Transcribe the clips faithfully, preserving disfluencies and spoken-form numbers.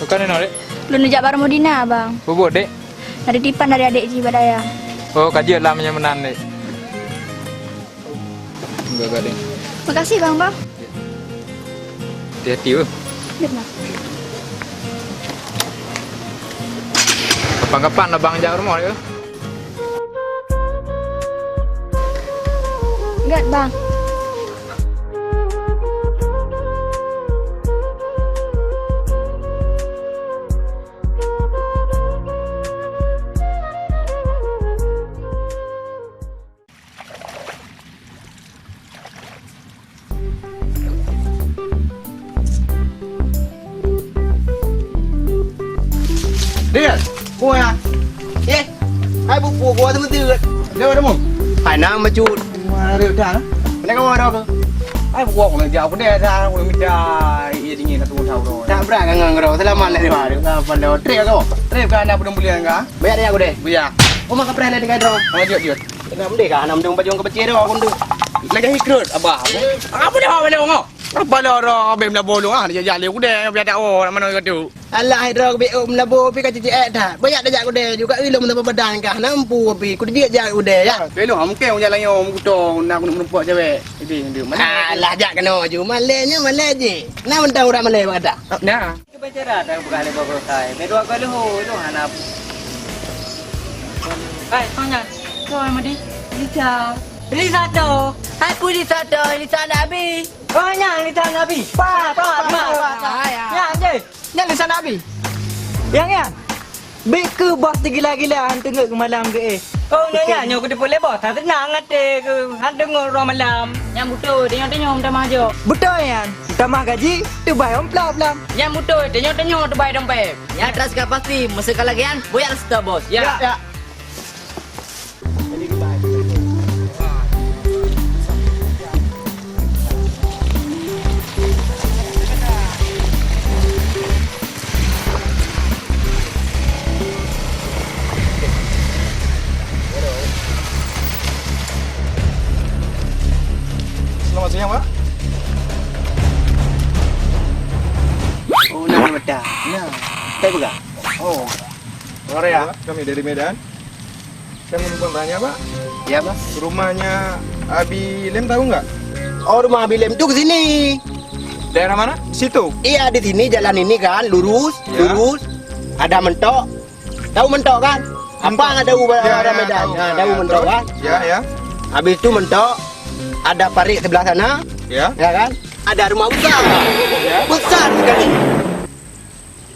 Kon inoe, Dek? Lôn neujak bak rumoh Dina, Bang. Peue buet, Dek? Na titipan dari adék jih bak dayah. Oh, ka jeuet lah meunyoe meunan, Dek. Enggak, enggak, Dek. Makasih, Bang, Bang. Hati-hati, beuh. Jeuet, Bang. Kapan-kapan lah Bang jak rumoh, ya. Gèt, Bang. Dia, kuah. Eh, hai buku kuah tu mesti. Dia ada mu. Hai nang mecut. Mana dia dah? Mana kamu ada ke? Hai buku aku nak jauh deh dah. Aku minta ia dingin satu tahun. Tak berat kan nganggur. Selamat lah dia. Apa dah? Trip kau? Trip kan anak belum boleh kan? Bayar dia aku deh. Buya. Kau makan pernah dengan drone. Oh, jom, jom. Kena mendeh kah? Anak mendeh baju ke becero aku tu. Lagi hikrut, abah. Apa dah, apa dah, ngok? Apa dah orang abis melabor lu, ah? Dia jalan udah, biar tak, oh, nak mana kau tu? Alah, hai droe, biôk melabor, pi ka cicik eh that. Banyak dah jak udah juga, ilong meunan badan kah? Nampu pi, ku dia jak udah, ya? Ah, belum, mungkin orang jalan yang orang kuto, nak kena menumpuk cewek. Jadi, dia mana? Alah, jak kena ju. Malainya, malai je. Nah, mentang orang malai, bak dah. Nah. Kebicara dah bukan lewat berosai. Meh dua kali ho, itu hana. Hai, kau nyan. Kau yang madi. Lisa. Lisa tu. Hai, ku Lisa tu. Lisa Nabi. Oh, nyan Lisa Nabi. Pat, pat, pat, pat. Nyan je. Nyan Lisa Nabi. Yang nyan. Bit keu bos digila-gila hantu ngeut keu malam geuéh. Oh, nyoe nyan, nyoe keuteupeu lé bos, that seunang até keu hantu ngon uroe malam. Nyang beutôi, tanyoe-tanyoe meutamah jok. Beutôi nyan, meutamah gaji, teubai amplop lam. Nyang beutôi, tanyoe-tanyoe teubai dompet. Nyang teras ka pasti, meuseuka lagèe nyan, boyak stop bos. Ya. Ya. Selamat siang, Pak. Oh, nak mata. Ya. Saya pegang. Oh. Orang ya? Kami dari Medan. Saya mau numpang tanya, Pak. Ya, Pak. Rumahnya Abi Lem tahu nggak? Oh, rumah Abi Lem tuh ke sini. Daerah mana? Situ. Iya, di sini jalan ini kan, lurus, ya, lurus. Ada mentok. Tahu mentok kan? Apa yang ada ubah ya, orang ya, Medan? Tahu, nah, ya, tahu ya, mentok terus? Kan? Ya, ya. Habis itu mentok, ada parit sebelah sana. Ya. Ya kan? Ada rumah besar. Ya. Besar sekali.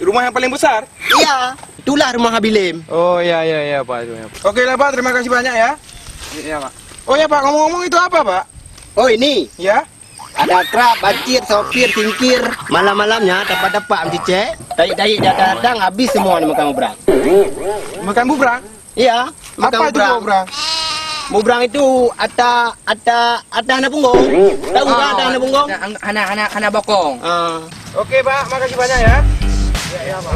Rumah yang paling besar? Iya, itulah rumah Abi Lem. Oh, ya, ya, ya, Pak. Oke lah, Pak. Terima kasih banyak ya. Iya, Pak. Oh ya, Pak. Ngomong-ngomong itu apa, Pak? Oh, ini? Ya. Ada krab, bacir, sopir, singkir. Malam-malamnya, tapak-tapak mencicek. Tahi-tahi datang-datang, habis semua dimakan bubrang. Makan bubrang? Iya, makan bubrang. Apa itu bubrang? Bubrang itu ata, ata, ata hana punggong. Tahu kan ata hana punggong? Hana, hana, hana, hana bokong. Ah. Oke, Pak, makasih banyak ya. Ya, ya, Pak.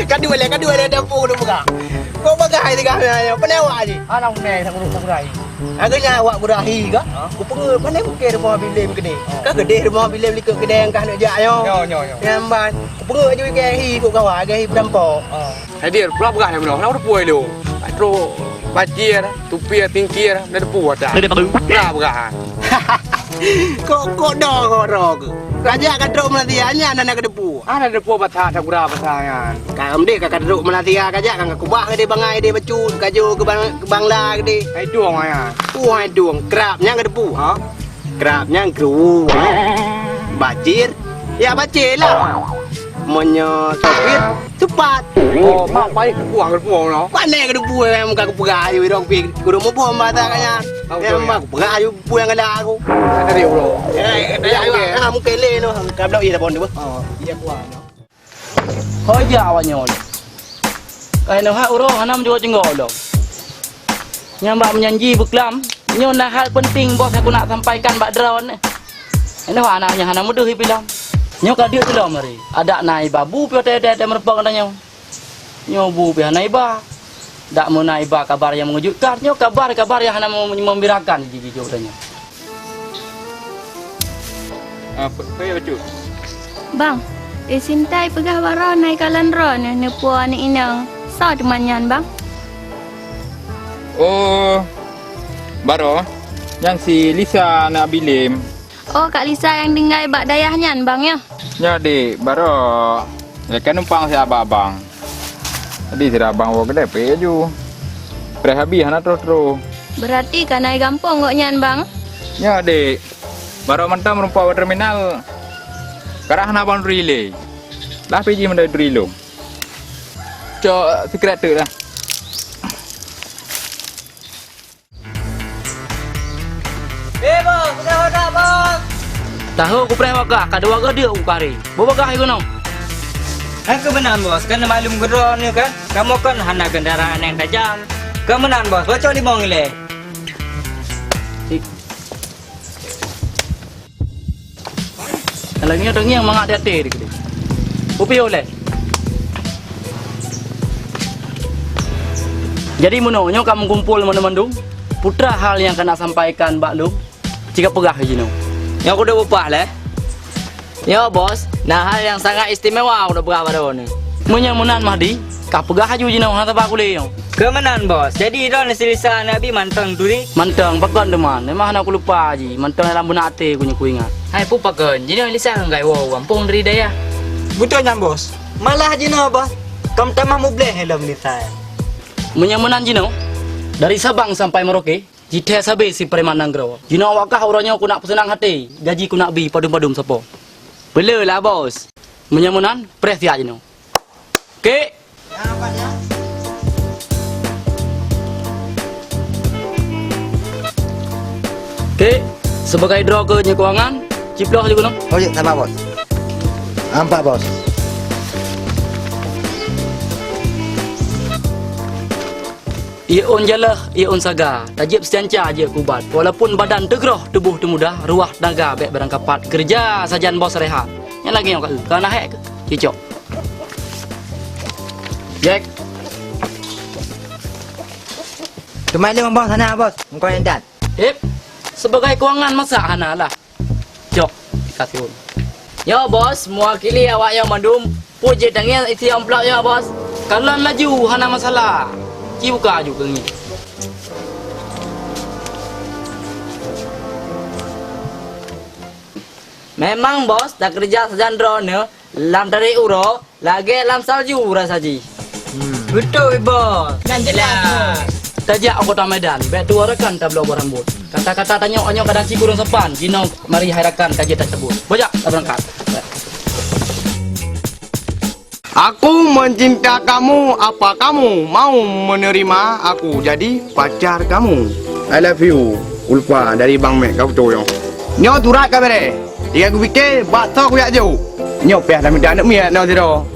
Kadu lé, kadu lé dapur tu buka. Kok bagai tengah ni? Pandai awak ji. Anak meh tak urus tak berai. Agaknya awak berahi ke? Ha? Ku pengen pandai mungkin rumah Abi Lem kene. Ha. Ka gedeh rumah Abi Lem likot kedai yang kah nak jak nyo. Nyo, nyo, nyo. Yang ban. Ku pengen aju ke hi ku kawa, ke hi berampok. Ha. Hadir, pula berah dah bunoe. Kenapa teupeue lôn? Trok bajir, tupie, tingkir, dah teupeue dah. Dah teupeue. Pula berah. Kok, kok dah kok roh ke? Raja ka trok Malaysia, nyan anak ka teupeue. Ah, dah teupeue basa, dah gura basa nyan. Ka mdeh ka, ka trok Malaysia, ka jak ka kubah ke dia bangai, dia bacut, ka jo ke bang-, ke Bangla ke dia. Hai dong, ya. Oh, hai dong, kerap nyan ka teupeue, ha? Krab nyang kru. Bacir? Ya, bacir lah. Meunyoe sopir, cepat. Oh, mak payah kuah keudua noh. Pandai keudua, eh, muka kupeugah aju, irong pi, kudu muboh mata kanya. Tahu, tahu, ya. Mak kupeugah aju, pu nyang galak aku. Tadi, bro. Eh, ya, ya, ya, mungkin lé noh. Ka blok iya dah pon tu. Oh, iya kuah noh. Ho jak awak nyoe. Kai neuhat uroe hana meujeuet singoh lom. Nyang bak meujanji beuklam, nyoe na hal penting bos aku nak sampaikan bak droeneuh. Neuhat aneuk nyan hana meudeuh ipilam. Nyoe ka deuek lom hari. Adak na iba bu pih watèe-watèe meureumpok geutanyoe. Nyoe bu pih hana iba. Dak meuna iba kabar nyang meungejutkan. Nyoe kabar-kabar nyang hana mem-, membirakan jijok geutanyoe. Ah, pe-, peue bacut? Bang, eh, Sinta peugah baroe na ikalon droeneuh neupue aneuk inong. Soe teuma nyan, Bang? Oh, baroe, nyan si Lisa aneuk Abi Lem. Oh, Kak Lisa nyang tinggai bak dayah nyan, Bang, ya? Nyoe, Dek, baroe. Lé ka numpang si abang-abang. Jadi sira abang woe keudeh pih laju. Preh Abi hana troh-troh. Berarti ka na i gampông gobnyan, Bang? Nyoe, Dek. Baroe mantong meureumpok bak terminal. Karah hana abang turi lé. Lah pih jih mandai turi lom. Cok sikret teuk lah. Eh, Bos, peugah awak, Bos! Tahu kupreh awak kah, ka dua geuh deuk u kari. Beu bagah i gunong. Hai keuh meunan, Bos, kan maklum keudroe nyoe kan, kamoe kan hana kendaraan nyang tajam. Keuh meunan, Bos, bocok limong ilée. Lagèe nyoe teungieng mangat di até di keudeh. Kupiôh lé. Jadi meunoe nyoe ka meukumpol mandum-mandum, peue teuma hal nyang keuneuk sampaikan bak lôn, ci ka peugah jinoe. Nyoe kuduek peugah lé. Nyoe, Bos, na hal nyang sangat istimewa kuduek peugah bak droeneuh. Meunyoe meunan Mahdi, ka peugah laju jinoe hana saba kulé nyoe. Keuh meunan, Bos. Jadi, droeneuh si Lisa aneuk Abi mantong turi? Mantong, pakon teuma. Memang hana kulupa jih. Mantong dalam beunak até ku nyoe kuingat. Hai, peue pakon? Jinoe Lisa ngon Gai woe u gampông dari dayah. Beutôi nyan, Bos. Malah jinoe, Bos. Ka meutamah mubleh lom Lisa. Meunyoe meunan jinoe, dari Sabang sampai Merauke, jithèe sabé si preman nanggroe. Jinoe awak kah uroe nyoe kuneuk peuseunang até, gaji kuneuk bi padum-padum sapo. Peuleueh lah, Bos. Meunyoe meunan, preh siat jinoe. Kek! Kek, sibagai droe keu nyoe keuangan, ciploh laju keunoe. Oh, jeuet, saba, Bos. Nampak, Bos. Ié ôn jaleh, ié ôn saga, tajieb seucanca jeuet keu ubat. Walaupun badan teugroh, tuboh teumuda, ruwah teunaga bèk beurangkapat. Keureuja sajan Bos rehat. Nyan lagèe nyoe ka, ka na hék keuh. Cicok. Jack. Teuma lé Bos hana, Bos. Engkau yang dat. Hip. Sibagai keuangan masa hana lah. Cok, dikasih. Yo, Bos, mewakili awak nyoe mandum, peue jeuet tangieng isi amplop nyoe, Bos? Kalon laju, hana masalah. Ci buka laju keu ngieng. Memang, Bos, takeureuja sajan droeneuh lam tarék uroe, lagèe lam salju rasa jih. Hmm. Beutôi, Bos. Nyan jeulaih, Bos. Tajak u Kota Medan, bèk tuwoe rakan tabloe buah rambut. Kata-kata tanyoe nyoe kadang ci kurang sopan, jinoe mari hai rakan ka jeuet tacabut. Bajak, tabeurangkat. Aku mencinta kamu, apa kamu mau menerima aku jadi pacar kamu? I love you, Ulfa dari Bang Mek, kau betul, yo. Nyoe surat ka beureh. Tinggai kupike, bak soe kujak jok. Nyoe pih dah mita aneuk miet nyoe sidroe.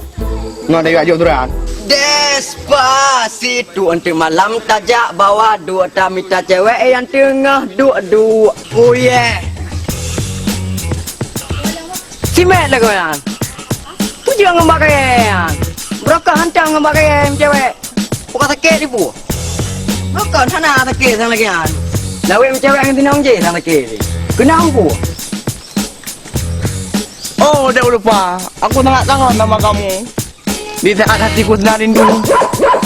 Ngon dah jak jok surat. Despacito, enteuk malam tajak bawa duek, tamita cewek nyang teungoh duek-duek. Oh yeah. Simet lagoe nyan. Peue jeuet ngon bak kayèe nyan? Beurokah hantom ngon bak kayèe meucewek. Bukan sakét dipu. Beurokah hana sakét sang lagèe nyan. Lawét meucewek ngon sinong jih sang sakét. Keunong pu. Oh, Daud Lupa, aku sangat kangen sama kamu. Di saat hatiku sedang rindu,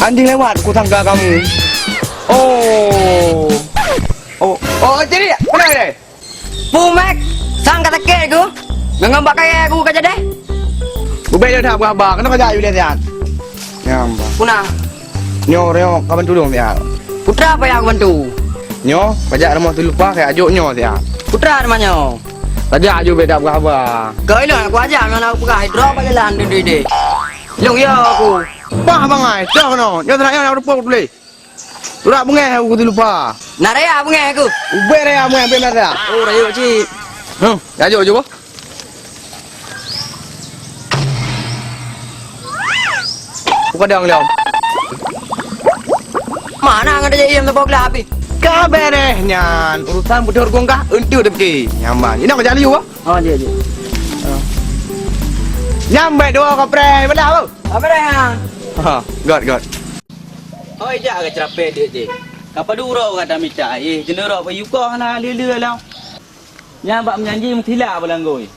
anjing lewat ku sangka kamu. Oh. Oh, oh, jadi, kenapa deh? Pumek, sang ka sakét ku. Ngon bak kayèe ku ka jadi. Ubé dah buah ba, kena kerja you lihat. Nyam. Puna. Nyo, nyo, kaban tulung dia. Putra payah aku bantu. Nyo, pajak rumah tu lupa kayak ajuk nyo dia. Putra rumah nyo. Pajak ajuk beda buah ba. Kau ini aku aja mana aku pegang hidro apa jalan duduk deh. Long ya aku. Pah bangai, dah no. Nyo terakhir aku lupa boleh. Urak beungéh aku teuh lupa. Na raya beungéh aku. Ubé raya beungéh, ubé raya. Oh, raya cit. Huh, ya jok jok. Buka dang liam. Mana ngan ada jayem teubawa gelap api? Ka bereh nyan. Urusan beudôh gong kah, entu teuki. Nyaman. Ini kau jali, wah? Oh, jek, jek. Oh. Nyam bèk dua kapreh beulah, oh. Kapreh, ha. Ha, got, got. Oi, jak ka ceurapée deuek jih. Ka padum uroe ka tamita, eh, jeuneuroe payukoh na lé-lé lom. Nyan bak meujanji meutilak beulanggôi.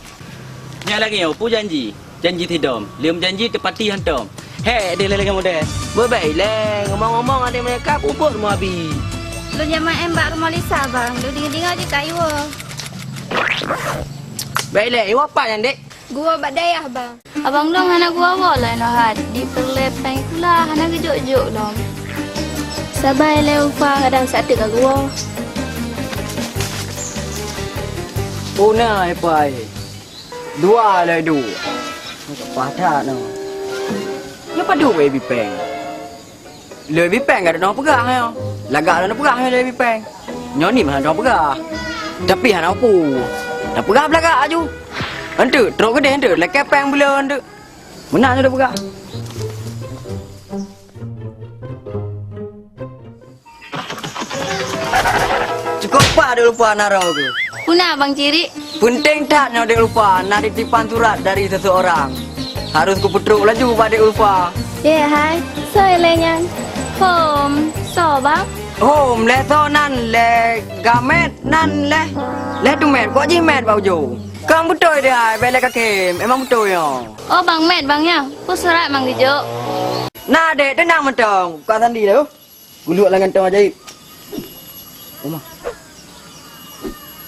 Nyan lagèe nyoe, peue janji? Janji sidom. Lé meujanji teupati hantom. Hék, deh lé-lé model. Beubèk ilèe, ngomong-ngomong até meureka puput meuabi. Lôn nyang maén bak rumoh Lisa, Bang. Lôn deungoe-deungoe jih ka iwoe. Bèk ilèe, iwoe pat nyan, Dek? Geuwoe bak dayah, Bang. Abang lôn hana geuwoe-woe lom inoe that, di peureulèe péng sikula hana geujok-jok lom. Sabai lé Ulfa, kadang sateuk ka geuwoe. Peue na, Ulfa, eh? Dua lé du. Ka paih that nyoe. Nyoe padub, eh, bi péng? Lé bi péng ka droeneuh peugah nyoe. Lagak droeneuh peugah nyoe lé bi péng. Nyoe ni meuhan droeneuh peugah. Tapi hana peue. Tapeugah beulagak aju. Enteuk, trok keudeh enteuk, lakèe péng buleuen enteuk. Meunan nyoe tapeugah. Cukôp pat Dek Ulfa na droe keuh. Peue na, Bang Cirik? Peunteng that nyoe Dek Ulfa, na titipan surat dari seseorang. Harôh kupeutrok laju bak Dek Ulfa. Ye, hai. Soe lé nyan? Hom, soe, Bang? Hom, lé soe nan, lé Gamet nan lé. Lé Tumet, kok jih Met bak ujoe. Kan beutôi deh hai, bèk lé kakém, emang beutôi nyoe. Oh, Bang Met, Bang, ya? Peue surat Bang geujok? Na, Dek, teunang mantong. Buka sandi lé, oh. Guluek lam kantong ajaib. Oma.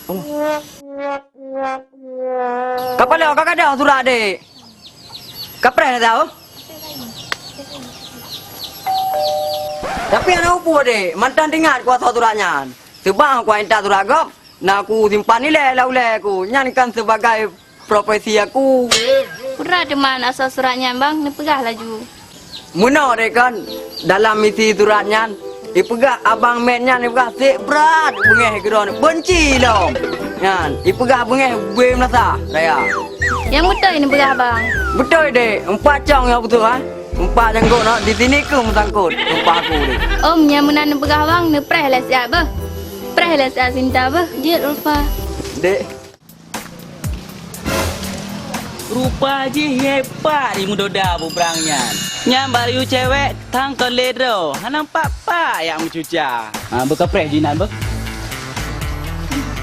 Oma. Kapalo, ka gadôh surat, Dek. Kapreh dah tahu. Tapi hana peue, Dek. Mantong teuingat kuasa surat nyan. Seubang kuintat surat gob, na kusimpan ilèe lam ulèe ku. Nyan kan sebagai profesi aku. Peue teuma asoe surat nyan, Bang? Neupeugah laju. Meunoe deh kon, dalam isi surat nyan, ipeugah Abang Met nyan ipeugah seb brat beungéh keudroe beunci lom. Nyan, ipeugah beungéh bui meunasah raya. Nyang beutôi neupeugah, Bang. Beutôi deh, empat cong nyang beutôi, ha? Empat janggot nyoe di sini keuh meusangkot tumpah aku deh. Om, nyang meunan neupeugah, Bang, neupreh lé siat beuh. Preh lé siat Sinta beuh. Jeuet, Ulfa. Dek. Rupa jih hebat di meudoda bubrang nyan. Nyan baru cewek tang kon lé droe, hana nampak-pak jak meucuca. Ha, beukapreh jinan beuh.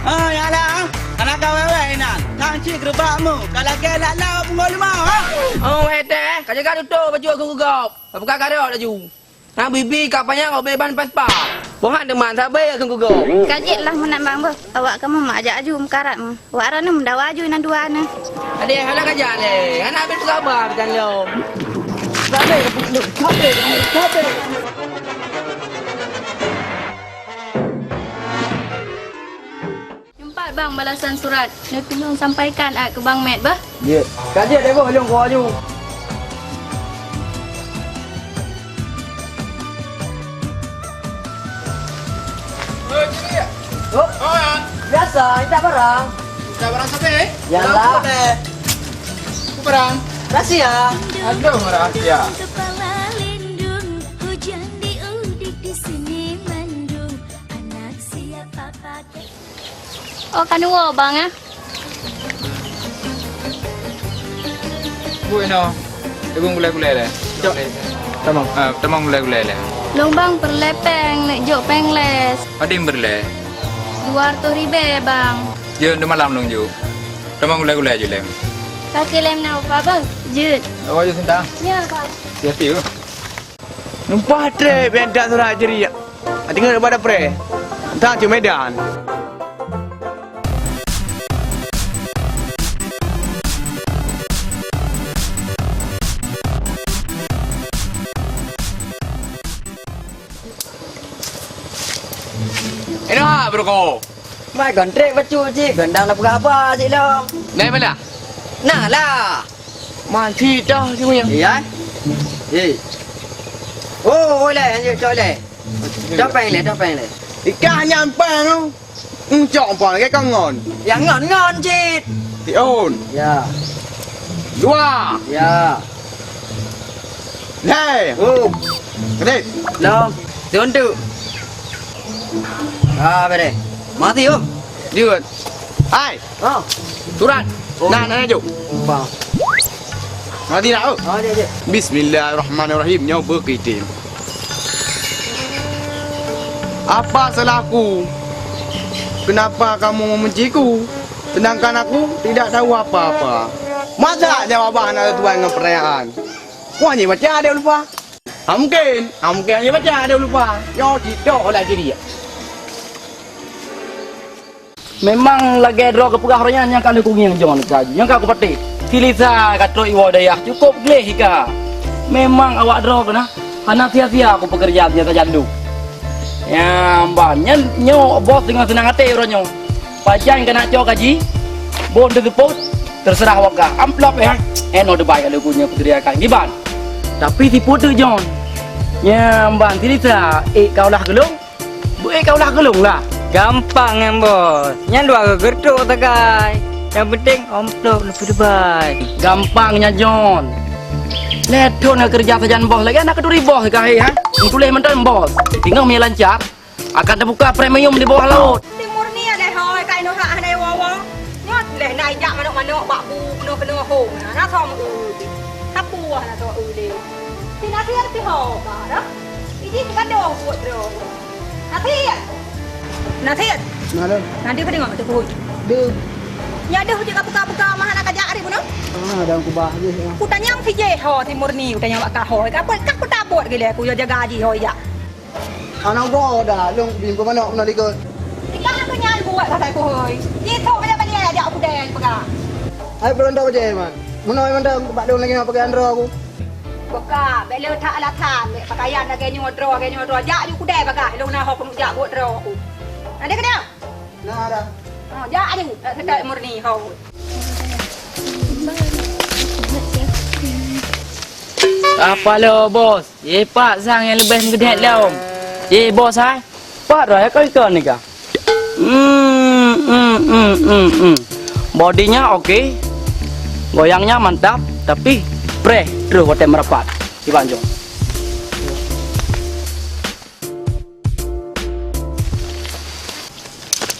Oh, ya lah. Hana ka wèh-wèh inan. Tang cit geureubak mu, ka lagèe lat laôt punggôi leumah, ha? Oh, wèh teh, ka jaga tutoe baju aku geugob. Ka buka karot laju. Nyan bibi ka panyang obéh ban Vespa. Boh han teuma sabe keu gugoe. Ka jeuet lah meunan bang beuh. Awak kamoe mak jak aju meukarat meuh. Wak droeneuh meudawa aju inan dua neuh. Adéh, hana ka jak lé. Hana habéh peugah haba beujan lom. Sabe, sabe, sabe. Nyoe pat bang balasan surat. Neutulông sampaikan at keu Bang Met beuh. Jeuet. Ka jeuet deh beuh, lôn kuah aju. Hei, Cik. Oh. Oh, ya. Biasa, intat barang. Intat barang sabe? Yalah. Apa barang? Rahsia. Aduh, rahsia. Kepala lindung, hujan di udik di sini mendung. Anak siapa pakai Oh, ka neuwoe bang, ah? Bui noh. Ibu gulai-gulai lé. Cok. Tamong. Ah, tamong gulai-gulai lé. Lôn bang peureulèe péng, neuk jok péng les. Padum peureulèe? Dua reutôh ribèe, bang. Jeuet, di malam lôn jok. Tamong gulai-gulai aju lé. Ka keu lé meunan upah, bang? Jeuet. Awak jok seunta. Ya, bang. Hati-hati, oh. Numpah trép nyang that surat jih. Até ngon bak dapré. Entah cit Medan. Inoe ha, Bro Ko. Mai kon trép bacut cit, gondang na peugah haba cit lom. Nai bala? Na lah. Man cit dah cuma. Iya. Eh. Oh, oh, lé, lanjut cok lé. Cok péng lé, cok péng lé. Ikah nyan péng tu. Encok péng lé kau ngon. Ya ngon, ngon cit. Tiun. Ya. Dua. Ya. Lé. Oh. Kedip. Lom. Suntuk. Ah, bere. Mati, Om. Jeuet. Hai. Ha. Surat. Oh. Nah, nah, jom. Bang. Mati dah, oh. Oh, dia, dia. Bismillahirrahmanirrahim. Nyoe beukitem. Apa salahku? Kenapa kamu membenciku? Sedangkan aku tidak tahu apa-apa. Masa jawaban ada tuan dengan pertanyaan? Wah, ni baca ada lupa. Ha mungkin, ha mungkin hanya baca ada lupa. Nyoe cit tok lah jadi. Memang lagèe droe geupeugah uroe nyan nyang ka lheueh kungieng John ka, nyang ka kupatéh. Si Lisa ka trok iwoe dayah cukôp gleh ika. Memang awak droe keuh na hana sia-sia kupeukeureuja meunyoe tajak duek. Nyan ban, nyan nyoe bos deungon seunang até uroe nyoe. Pajan ka na cok gaji, bon teuseupôt, teuseurah awak kah. Amplop eh, eh no dibai ka lheueh kungieng peuteuria ka kiban. Tapi si Puteuk John, nyan ban si Lisa, ék ka ulah geulong. Beuék ka ulah geulong lah. Gampang nyan, Bos. Nyan dua geugeureutok sagai. Nyang penting amplop leupie dubai. Gampang nyan, John. Lhèe thon geukeureuja sajan bos lagèe aneuk keuturi bos ka, he, ha? Meutuléh mantong bos. Singoh meunyo lancar, akan teubuka premium di bawah laôt. Timur ni ada hôi, kai noh hak hana woe-woe. Nyoe leh na ijak manok-manok bak bu keunoe-keunoe hom. Na som eu. Sapeue na som eu lé. Pina siar pi ho ka dah. Iji gadoh buet droe. Nasir! Nasir! Na deuh? Na deuh ka deungoe meuteupue? Deuh. Nyan deuh jeuet ka buka-buka mah hana kajak ari bunoe? Ah, dan kubah jih, ya. Kutanyong si jih ho, si Murni, kutanyong bak kah ho. Ka peue, ka peue tabuet gilée ku jaga jih ho, ya. Hana goe dah, lôn bim peumanok meunan likot. Tika hana nyan buet kata ku hôi. Jisok balik-balik jak u keudè peugah. Hai, peuruntok bajée, man. Meunoe mantong bak lôn lagée nyoe pakai andro aku. Buka, bèk le that alasan, bèk pakaian lagèe nyoe droe, lagèe nyoe droe. Jak ju keudè bagah, lôn na ho keuneuk jak buet droe aku. Na deh keudeh? Na dah. Oh, jak ju, tak sekat Murni ho. Apa lo, Bos? Ye, Pak Sang nyang leubeh meugeudeh lom. Ye, Bos, hai. Pat raya kau ikan ni kah? Hmm, hmm, hmm, hmm, hmm. Bodinya oke. Goyangnya mantap, tapi preh terus watèe merapat. Iban, John.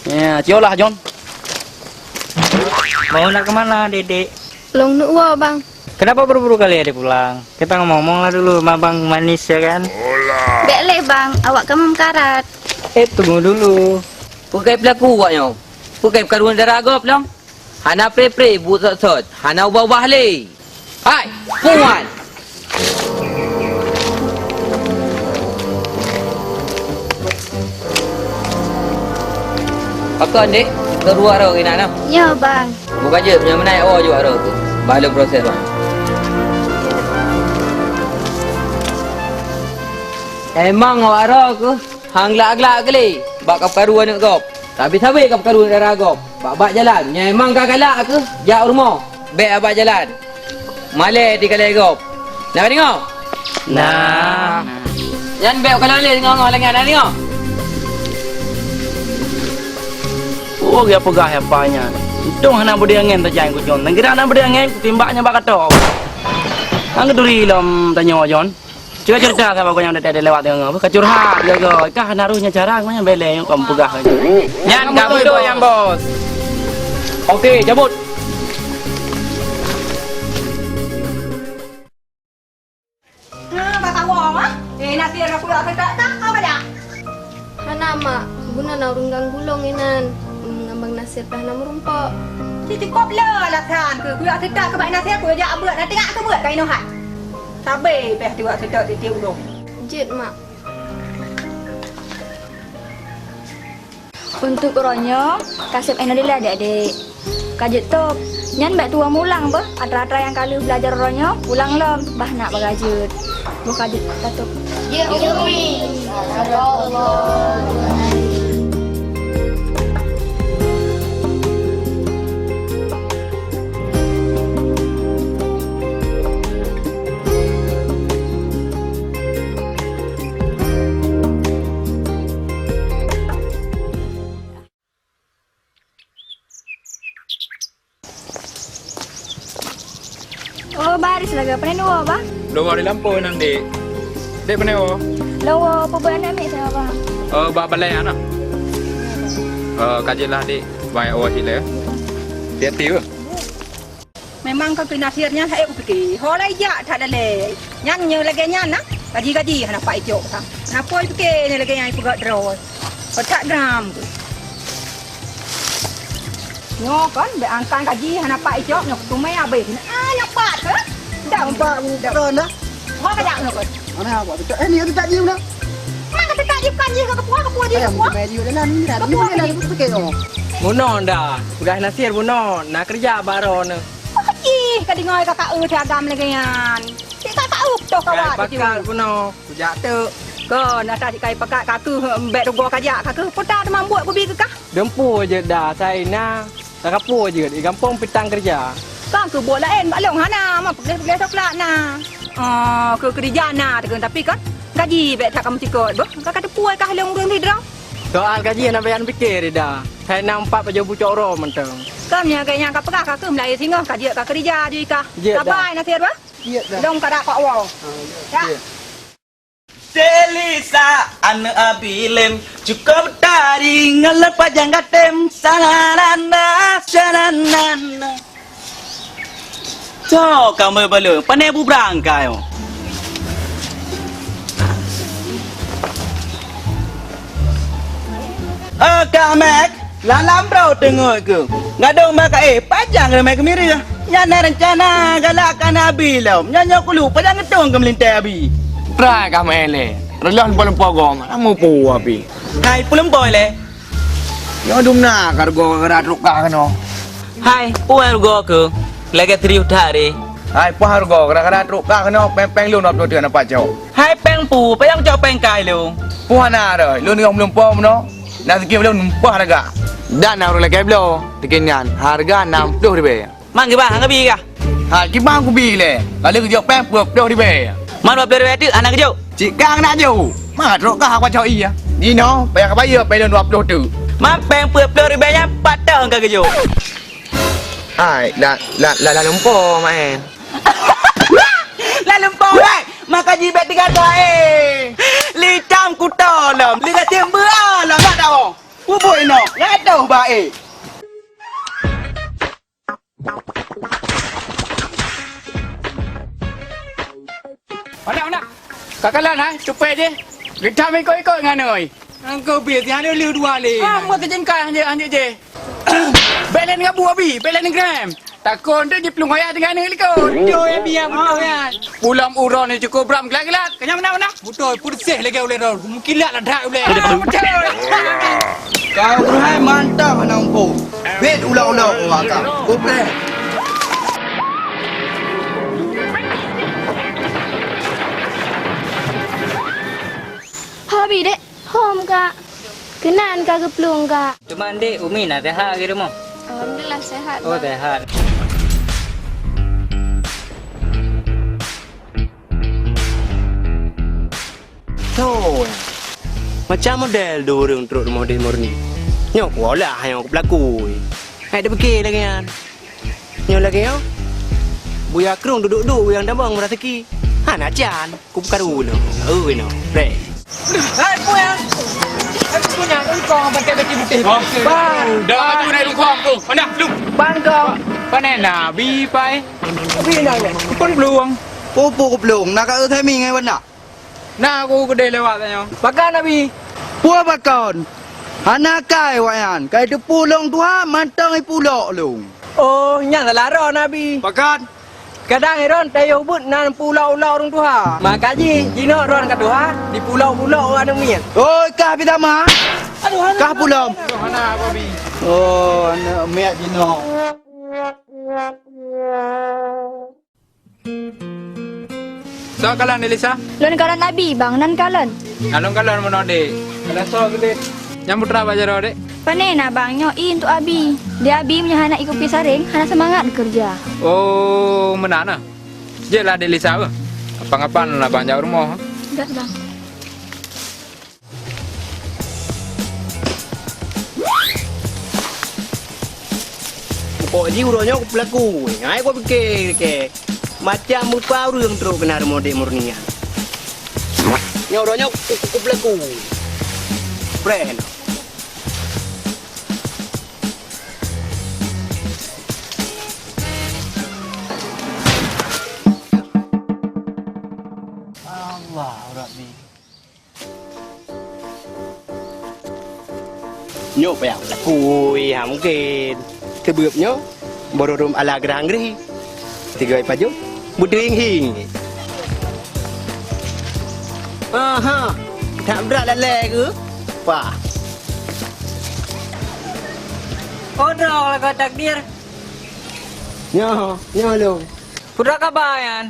Ya, ciolah, John. Mau nak ke mana, Dedek? Long nuk wo, Bang. Kenapa buru-buru kali ada pulang? Kita ngomong-ngomong lah dulu sama Bang Manis, ya kan? Bèk lé, Bang. Awak kamoe meukarat. Eh, tunggu dulu. Peue kai peulaku awak nyoe? Peue kai peukaruan dara gob lom? Hana pre-pre buet sot-sot. Hana ubah-ubah lé. Hai, Fuad! Pakon, Dek? Keu dua roh inan, ah? Nyoe, Bang. Buka jeuet, meunyoe meunan awak jok roh tu. Bah lôn proses, Bang. Emang awak roh keuh hang glak-glak keu lé bak kapeukaru aneuk gob. Sabe-sabe kapeukaru aneuk dara gob. Bak-bak jalan, nyan emang ka galak keuh jak u rumoh. Bèk bak jalan. Malèe dikalon gob. Na deungoe? Na. Nyan bèk kalon lé deungoe ngon lagèe nyan, na deungoe? Oh, geupeugah ya pa nyan. Untông hana beudeuh angén tajak ku John. Nanggroe hana beudeuh angén, kutimbak nyan bak gato. Hana geuturi lom tanyoe John. Cuba cerita sahabat kau yang dah lewat dengan apa? Kau curhat ke kau? Kah hana roh nyan cara kau nyan beleng kau peugah. Nyan ka beutôi nyan, Bos. Oke, cabut. Nah, bak awak, ah. Eh, nasi ada pula kata tak kau pada. Hana, Mak. Guna na ureueng ganggu lôn inan. Hmm, ngon Bang Nasir dah na meurumpok. Ci cukop le alasan keu kuyak seutôt keu Bang Nasir, kuyak jak beuet, na teuka keu beuet ka inoe hai. Sabe beh tiwak seutôt tieb-tieb uroe. Jeuet, Mak. Untuk uroe nyoe, kaseb inoe dilèe adik-adik. Ka jeuet tôb. Nyan bèk tuwoe mulang beuh, atra-atra nyang ka lheueh beulajar uroe nyoe, pulang lom, bah nak bagah jeuet. Boh ka jeuet tatôb. Ya, Umi. Oh, baris lagèe. Pane neuwoe, Bah? Lôn woe di lampôh nyan, Dek. Dek, pane woe? Lôn woe peubeuet aneuk miet saboh, Bah. Oh, bak balai aneuk? Oh, ka jeulaih, Dek. Baik, woe cit lé. Hati-hati, beuh. Memang ka keu Nasir nyan hai kupike. Ho lai jak that dalé. Nyan nyoe lagèe nyan na, gaji-gaji hana pat icok sa. Hana peue ipike nyoe lagèe nyan ipeugöt droe. Peutak gram. Nyoe kon, bèk angkat gaji hana pat icok, nyoe keutumè abéh. Ah, nyoe pat, ha? Dak, empat bulan dah. Ho ka jak nyoe kon. Mana awak tu? Eh, ni tu tak jiu dah. Mana tu tak jiu kan jiu ke kepuah, kepuah jiu, kepuah? Kepuah jiu dah, ni dah. Kepuah jiu. Bunoe dah. Peugah Nasir bunoe, na keureuja baroe nyoe. Oh, jih ka deungoe kakak eu si agam lagèe nyan. Si kakak eu toh kawat. Kai pakat bunoe, kujak teuk. Kon, ata si kai pakat kakeuh, bèk rugoe kajak kakeuh. Peue ta teuma buet kubi keu kah? Dumpeue jeuet dah, sai na. Takapeue jeuet, di gampông pitang keureuja. Kan keu buet laén, bak lôn hana, ma peugléh-peugléh coklat na. Oh, keu keureuja na teukon, tapi kan gaji bèk that kamoe cikot beuh. Ka kateupeue kah lôn ureueng sidroe? Soal gaji hana payah pike, Rida. Hai na empat pajoh bucok uroe mantong. Kon nyan, keu nyang kapeugah kakeuh meulayeue singoh ka jeuet ka keureuja jih kah. Jeuet dah. Sabai Nasir beuh. Jeuet dah. Lôn ka dak kok woe. Ah, jeuet. Dak. Jeuet. Delisa aneuk Abi lem, cukup tari ngon leupat jang gatem, sananana, sananana. Cok kamoe baleue, pane bubrang kayoe. Oh, Kak Mek, lalam brok teungoh keuh. Gadong bak kaéh, pajang reumèe keumireuh. Nyan na reuncana galak ka na abi lom. Nyoe nyoe kulu, pajang geutong keu meulintèe abi. Trai Kak Mek lé. Reuloh lumpoe-lumpoe gom, na mupu abi. Hai, peulumpoe lé. Nyoe dumna ka rugoe gara-gara trok kah keunoe. Hai, peue rugoe keuh? Lagèe serius that ré. Hai, peue rugoe gara-gara trok kah keunoe, péng-péng lôn dua ploh teuk na pat cok. Hai, péng peue, payah cok péng kai lôn. Peue hana rhoi, lôn nyoe meulumpoe meunoe, na sikém lôn muphah hareuga. Dan na ureueng lakèe bloe, sikém nyan hareuga nam ploh ribèe. Mang geuba hana geubi kah? Hai, kiban kubi lé. Ka lheueh geujok péng peuet ploh ribèe. Man dua ploh ribèe teuk hana geujok? Cit kang na jok. Ma trok kah aku cok iya. Jinoe payah ka bayeue péng lôn dua ploh teuk. Man péng peuet ploh ribèe nyan pat tahun ka geujok? Hai, la, la, la, lalumpoe, maén. Lalumpoe, weh. Maka jibèk tiga doa, eh. Licam kuto lom. Lira timbeu lom, nak tahu. Puboi no, ngadoh bae. Anak, anak. Ka kalon, ha? Cupet je. Geutam ikot-ikot ngan oi. Engkau bih, si anu leuh dua lé. Ah, mau terjengkah anjek, anjek je. Belen ngabu abi, belen ngegrem. Takon tu jiplueng ayah dengan ni likot. Yo, ya, biar betul kan. Pulang uron ni cukup berat gelak-gelak. Kenyang mana, mana? Betul, pun seh lagi oleh dah. Mungkin lah dah oleh. Betul. Kau berhai mantap anak empu. Bet ulau-ulau awak kau. Kupleh. Hobi, Dek. Hom, Kak. Keunan ka geuplueng, Kak. Teuma, Dek, Umi na sehat di rumoh? Alhamdulillah, sehat, Bang. Oh, sehat. Thon, macam model dua ureueng trok rumoh Dek Murni. Nyoe kuolah nyang kupeulakui. Hai dipike lagèe nyan. Nyoe lagèe nyoe. Buya krueng duek-duek nyang damong meuraseuki. Hana can, kubuka dulu. Oh, inoe. Preh. Hai, puya. Hai, puya. Engkau pakai baju putih. Bang. Dah, tu naik lukong tu. Mana? Lu. Bang, kau. Panen nabi, pai. Tapi nak, pun belum. Pupuk belum. Nak kat timing, eh, mana? Na aku keudeh lewat tanyoe. Pakon, Abi? Peue pakon? Hana kai awaknyan. Kai teupeu lôn tuha mantong ipulok lôn. Oh, nyan salah droe, Abi. Pakon? Kadang iron tayoh buet nan pulok-ulok ureueng tuha. Maka jih, jinoe droe ka tuha, dipulok-pulok ureueng aneuk miet. Oi, kah pih sama? Aduh, aduh, kah pulom? Aduh, anak aku, Abi. Oh, aneuk miet jinoe. Soe kalon, Elisa? Lôn kalon Abi, Bang, nan kalon. Nah, lôn kalon meunoe, Dek. Kalon soe keudeh? Nyang putra bak jaroe, Dek. Pane na, Bang, nyoe ie untuk Abi. Di Abi meunyoe hana ie kupi saréng, hana seumangat geukeureuja. Oh, meunan na. Jeuet lah, Dek Lisa, beuh. Kapan-kapan lah Bang jak u rumoh. Jeuet, Bang. Pokok jih uroe nyoe kupeulaku. Hai kupike-pike. Macam mupa ureueng trok keunan rumoh Dek Murni nyan. Nyoe uroe nyoe ku, ku, kupeulaku. Pren. Nyoe payah lakui, ha mungken. Teubeueb nyoe, boro rhom ala geurang gri. Tiga pajoh, beuteuing hing. Aha, that brat lalai keu? Pah. Oh, droe lagoe takdir. Nyoe, nyoe lôn. Peue kaba nyan?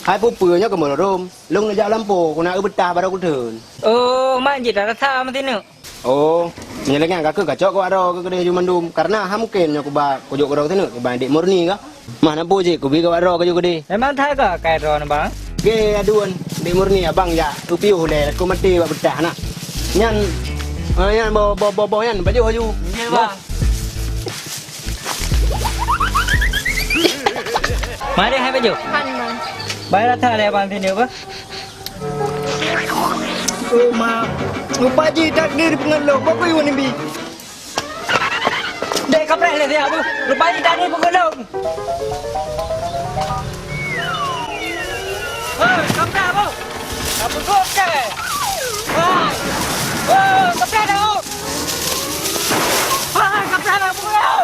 Hai peue-peue nyoe keumeurôm. Lôn neujak lampôh, keuneuk eu beutah barô kutheun. Oh, man jih tarasa meusineuk. Oh, meunyoe lagèe nyan ka keuh kacok keu wak droe keu keudeh ju mandum. Kareuna hana mungken nyoe kuba kujok keu droe keusineuk, kuba Dek Murni kah. Mah na peue jih kubi keu wak droe keu ju keudeh. Memang that keuh akai droe nibak? Ge aduan, Dek Murni abang jak eu piôh lé, laku maté bak beutah na. Nyan, eh, nyan boh, boh, boh, boh nyan pajoh aju. Nggih, Bang. Mari hai baju. Han, Bang. Bayar rata lé Bang sini apa? Oh, ma. Rupa jih takdir peungeulok. Bak kuyuh ni bi. Dek kapreh lé siap tu. Rupa jih takdir peungeulok. Hei, kapreh apa? Apa kau ke? Hai. Oh, kapreh dah. Hai, kapreh dah. Apa kau?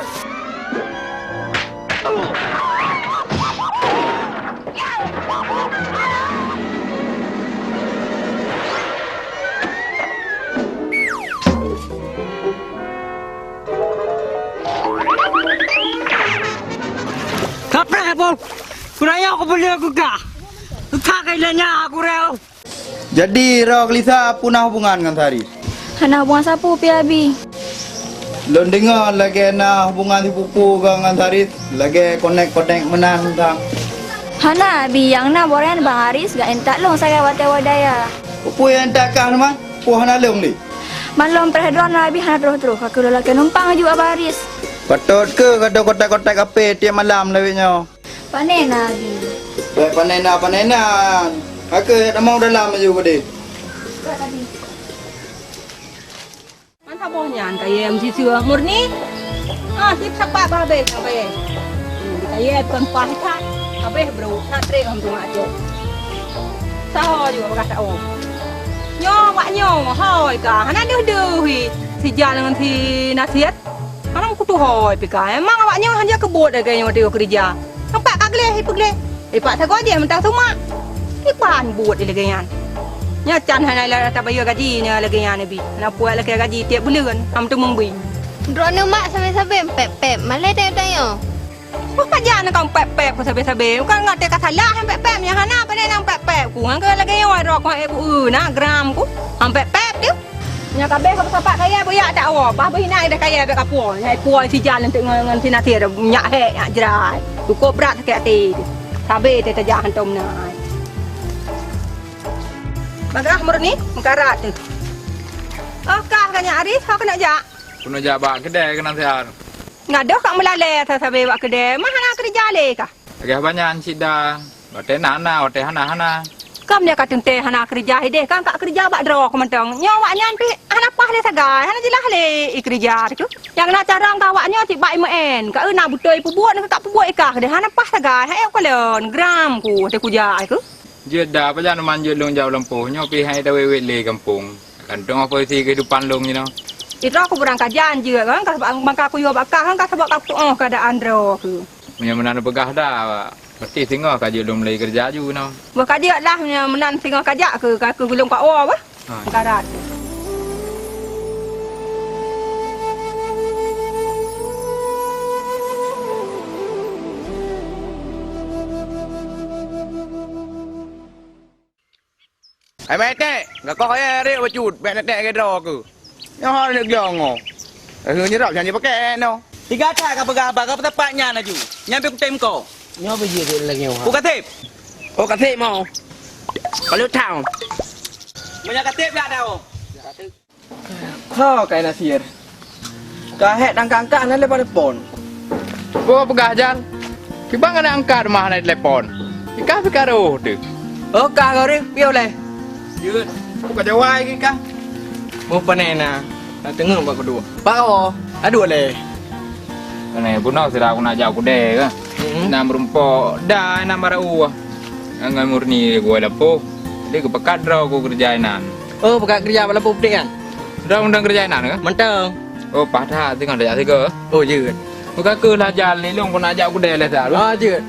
Kapreh, Bos! Kurang nyoe kupeuleueh keu kah! Keu kah keunan nyan aku reu! Jadi, droe Lisa peue na hubungan ngon Saris? Hana hubungan sapeue pi Abi. Lôn deungoe lagèe na hubungan sipupu kah ngon Saris, lagèe konek-konek meunan sang. Hana Abi, nyang na boh nyan Bang Haris geuintat lôn sagai watèe woe daya. Peue nyang intat kah teuma? Peue hana lôn lé? Man lôn preh droe nyan Abi hana troh-troh, ka keuh lôn lakèe numpang aju Abang Haris. Patôt keuh ka dong kotak-kotak H P tiep malam lawét nyoe. Pane na, Abi? Bèk pane na, pane na. Ka keuh tamong dalam aju keudeh. Man saboh nyan kayèe meusiseu Murni. Ah, sip sapat bah habéh nyan kayèe. Hmm, kayèe kon paih that. Habéh brôk that trép lam teungoh cok. Saho juga bagah taom. Nyoe wak nyoe hôi ka hana deuh-deuh hi. Sijan ngon si Nasiet. Hana kutuhôi pih ka. Emang awak nyoe hana keubuet lagèe nyoe watèe keureuja. Nampak ka gleh, ipeugleh. Ipak sagoe jih mantong sumak. Iban buet lagèe nyan. Nyoe can hana lé tabayeue gaji nyoe lagèe nyan bi. Na puet lakèe gaji tiep buleuen, ham teumeung bi. Droeneuh mak sabe-sabe pép-pép, malèe teuh tanyoe. Wah, pajan kau pép-pép ku sabe-sabe. Bukan ngaté ka salah nyang pép-pép, nyang hana pane nang pép-pép ku. Ngan keu lagèe nyoe droe ku hai bu na gram ku. Ham pép-pép tu. Nyoe ka abéh ka peusapat kayèe beuyak that woe, bah beuh inan ideh kayèe bèk kapuwoe. Nyan ipuwoe sijan lanteuk ngon, ngon si Nasir, nyak hék, nyak jrai. Cukôp brat sakét até. Sabé teuh tajak hantom na ai. Bagah Murni, meukarat teuh. Oh, kah ka nyak Arif, ho keuneuk jak? Keuneuk jak bak keudè keunan siar. Ngadoh ka meulalè sa sabé bak keudè, mah hana keureuja lé kah? Lagèe haba nyan cit da, watèe na na, watèe hana hana. Kam nyoe ka teuntèe hana keureuja ideh, kan ka keureuja bak droe keuh mantong. Nyoe awak nyan pih hana paih lé sagai, hana jeulaih lé i keureuja teuh. Nyang na carông keu awak nyoe cit bak i meu'en, ka eu na beutôi peubuet, ka peubuet i kah deh, hana paih sagai, hai kalon, gram ku, watèe kujak keuh. Jeuet da, pajan man jeuet lôn jak u lampôh, nyoe pih hai tawét-wét lé gampông. Kantong apa isi kehidupan lôn jinoe. Itra ku beurangkajan jeuet kan, ka sabab bangka kuyue bak kah kan, ka sabab ka kutu'oh keuadaan droe keuh. Meunyoe meunan peugah da, berarti singoh ka jeuet lôn mulai keureuja aju nyoe. Bah ka jeuet lah, meunyoe meunan singoh ka jak keuh, ka keuh gulong ka woe bah. Ha. Karat. Hai Mak Etek, gakoh ayah rek bacut, bèk neuk-neuk lagèe droe keuh. Nyoe hana neuk glong oh. Lheueh nyeurap nyan jipakèk noh. Tiga that ka peugah haba, ka peusapat nyan laju. Nyan pih kutem ko. Nyoe pih jeuet lagèe nyoe. Ku Kaseb. Oh, Kaseb mo. Ka lheueh that oh. Meunyoe Kaseb jak dah oh. Ho, Kai Nasir. Ka hék dan ka angkat hana lé telepon. Peue peugah, Jal? Kiban hana angkat mah hana telepon. Ikah pih ka rôh teuh. Oh, kah ka rôh, piôh lé. Jeuet, peue ka jawai keu kah? Mupanena, na teungeut bak keudua. Pak Kawo, aduh lé. Keuneuk bunoe sira ku na jak u keudè kah. Mm-mm. Inan meurumpok, da inan barô ueh. Ngon Murni geuwoe lampôh. Jadi geupakat droe ku keureuja inan. Oh, pakat keureuja bak lampôh putéh nyan? Droe mantong keureuja inan kah? Mantong. Oh, paih that singoh tajak sigoe. Oh, jeuet. Buka keuh lah jalan ni, lôn keuneuk jak keudè lé sa. Ah, jeuet.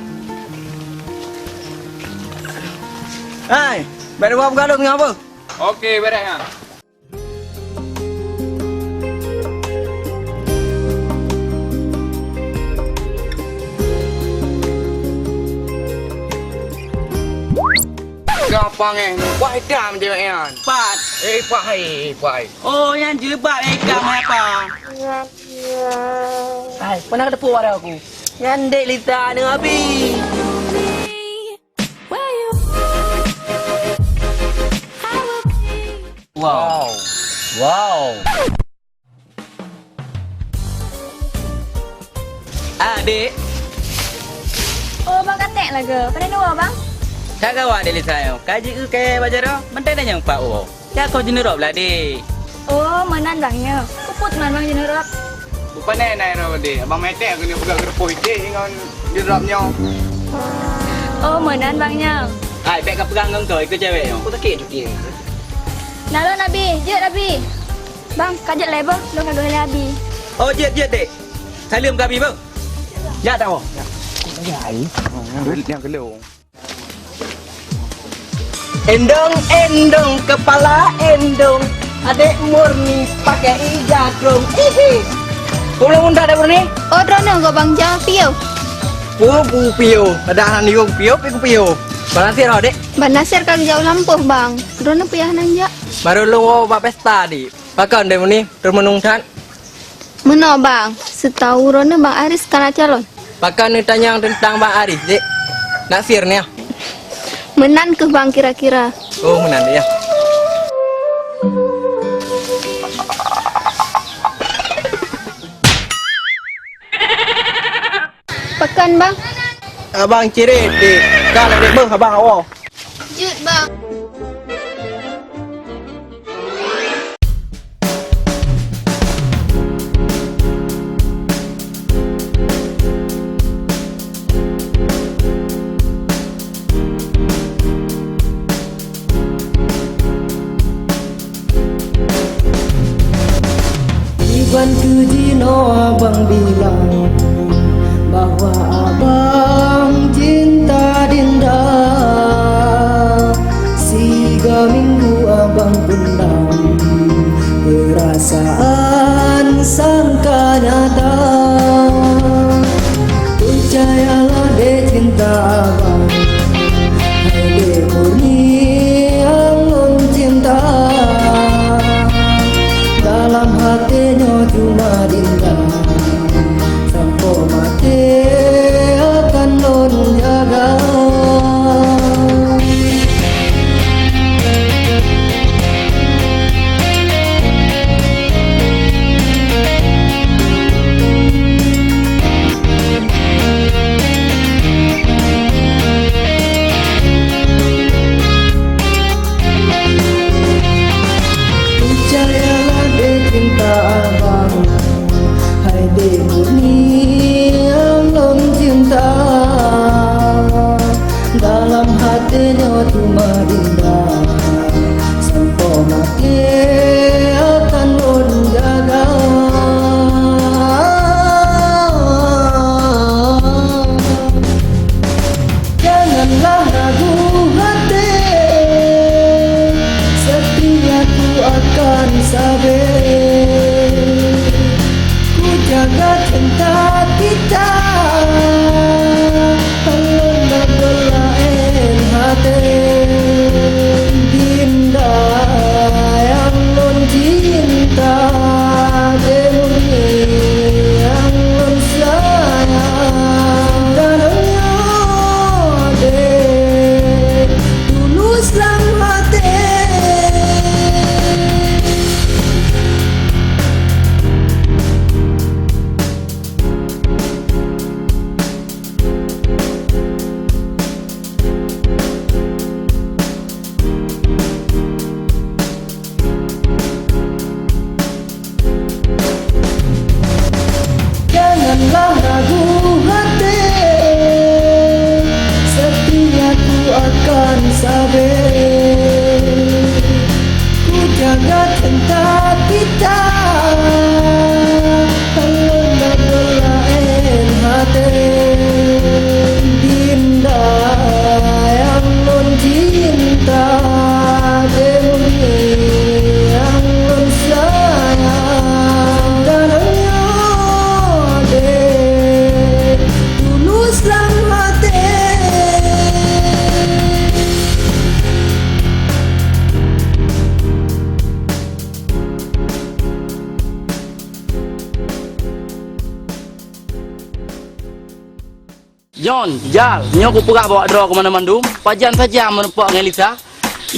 Hai, bèk lupa buka lôn ngon apa? Oke, beres, ha. Gampang, eh. Wah, hitam cewek nyan. Pat. Eh, Pat, eh, Pat. Oh, nyan jilbab hitam, eh, Pat. Hai, mana ada puas aku? Nyan dek Lisa ni, Abi. Wow. Wow. Ah, dek. Oh, bang katek lagèe. Pada dua, bang? Ka gawa dek Lisa nyoe. Ka jieu kayèe bak jaroe, mantong na nyang pat woe. Jak keu jeuneurop lah, dek. Oh, meunan bang nyoe. Peue teuma bang jeuneurop? Bukon na iro deh, abang metek keuneuk peugah geureupoh ideh ngon jurop nyoe. Oh, meunan bang nyoe. Hai, bèk ka peugah ngon kau, ikeu cewek nyoe. Aku sakét cuti. Nah, lôn Abi, jeuet Abi. Bang, ka jeuet lé beuh, lôn ka geuh lé Abi. Oh, jeuet, jeuet, dek. Saleuem keu Abi beuh. Jak tawoe. Nyang keu lôn. Endong, endong, kepala endong. Adek Murni pakai ija drong. Hihi. Pulang unta Dek Murni? Oh, droeneuh go Bang Ja, piôh. Pu, pu, piôh. Ada anak niku piôh, piku piôh. Bang Nasir, oh, Dek? Bang Nasir ka geujak u lampôh, Bang. Droeneuh peue nyang hana jak? Baru lôn woe bak pesta, Dek. Pakon, Dek Murni? Droeneuh meunung that? Meunoe, Bang, seutau droeneuh Bang Aris ka na calon. Pakon neutanyong teuntang Bang Aris, Dek? Nasir nyoe? Meunan keuh, Bang, kira-kira. Oh, meunan, Dek, ya. Pakon, Bang? Abang cirit, Dek. Ka lagèe beuh abang awak. Jeuet, Bang. Iban keu jinoe abang bilang bahwa abang cinta Dinda. Siga minggu abang pendam, perasaan sangka nyata. Percayalah dek cinta abang, hai dek Murni nyang lôn cinta. Dalam hati nyoe cuma Dinda, sampoe maté akan lôn jaga. Percayalah dek cinta abang, hai dek Murni nyang lôn cinta. Dalam hati nyoe cuma Dinda, sampoe maté akan lôn jaga. Janganlah ragu hati, setia ku akan sabe. Ku jaga cinta kita, ulôn tak beulah laén hati. Dinda nyang lôn cinta, Dewi nyang lôn sayang. Dalam nyoe deh, tulus lam hati. John, Jal, nyoe kupeugah bak droe keuh mandum, pajan saja meurumpok ngon Lisa.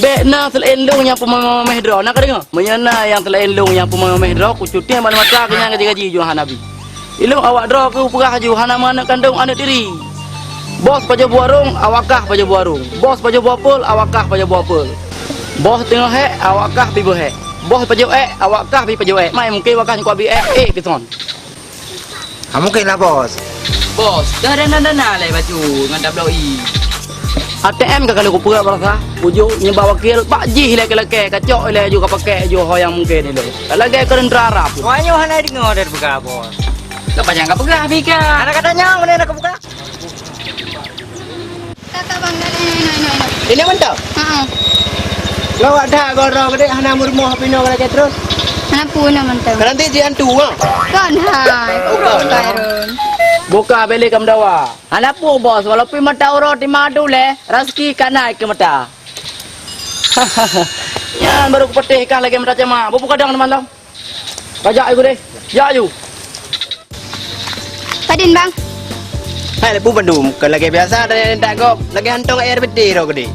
Bèk na seulaén lôn nyang peumeumeh droe, na kadeungoe? Meunyoe na nyang seulaén lôn nyang peumeumeh droe, kucutieng bak mata keuh nyan gaji-gaji jih hana bi. Ilôn awak droe keuh peugah laju hana meuaneuk kandông aneuk tiri. Bos pajoh buah rông, awak kah pajoh buah rông. Bos pajoh buah peul, awak kah pajoh buah peul. Bos teungoh hék, awak kah pih beuhék. Bos pajoh ék, awak kah pih pajoh ék. Mai mungken awak kah nyoe kubi ék, ék keuson. Ah, mungken lah, Bos. Bos, dah, dah, dah, dah, dah, lé baju ngon tabloe. A T M ka kali kupeugah barasa, ujoe nibak wakil, bak jih ilèe keu lakèe, kacok ilèe ju kapakèk ju ho nyang mungken ilèe. Ka lagèe keu teuntra Arab. Wah, nyoe hana deungoe dari peugah, Bos. Ka panyang kapeugah, Bika. Hana katanyong, mana nak kapeugah? Kata bang, dah, dah, dah, dah, dah. Ini mantap? Heeh. Lawak that, kalau orang gede hana meurumoh pinoe lagèe terus. Hana pun nak mantap. Nanti ji hantu, ha? Kon hai. Oh, kon. Buka beli kam dawa. Hana pun, Bos, walaupun mata uroe di madu lé, rezeki ka naik ke mata. Nyan baru kupeuteh kah lagèe mata cama. Bubu kadang teman lom. Kajak aju deh. Jak aju. Padin, Bang? Hai, lepu bandum. Kon lagèe biasa dan yang tak gop. Lagèe hantong air beutih roh gede.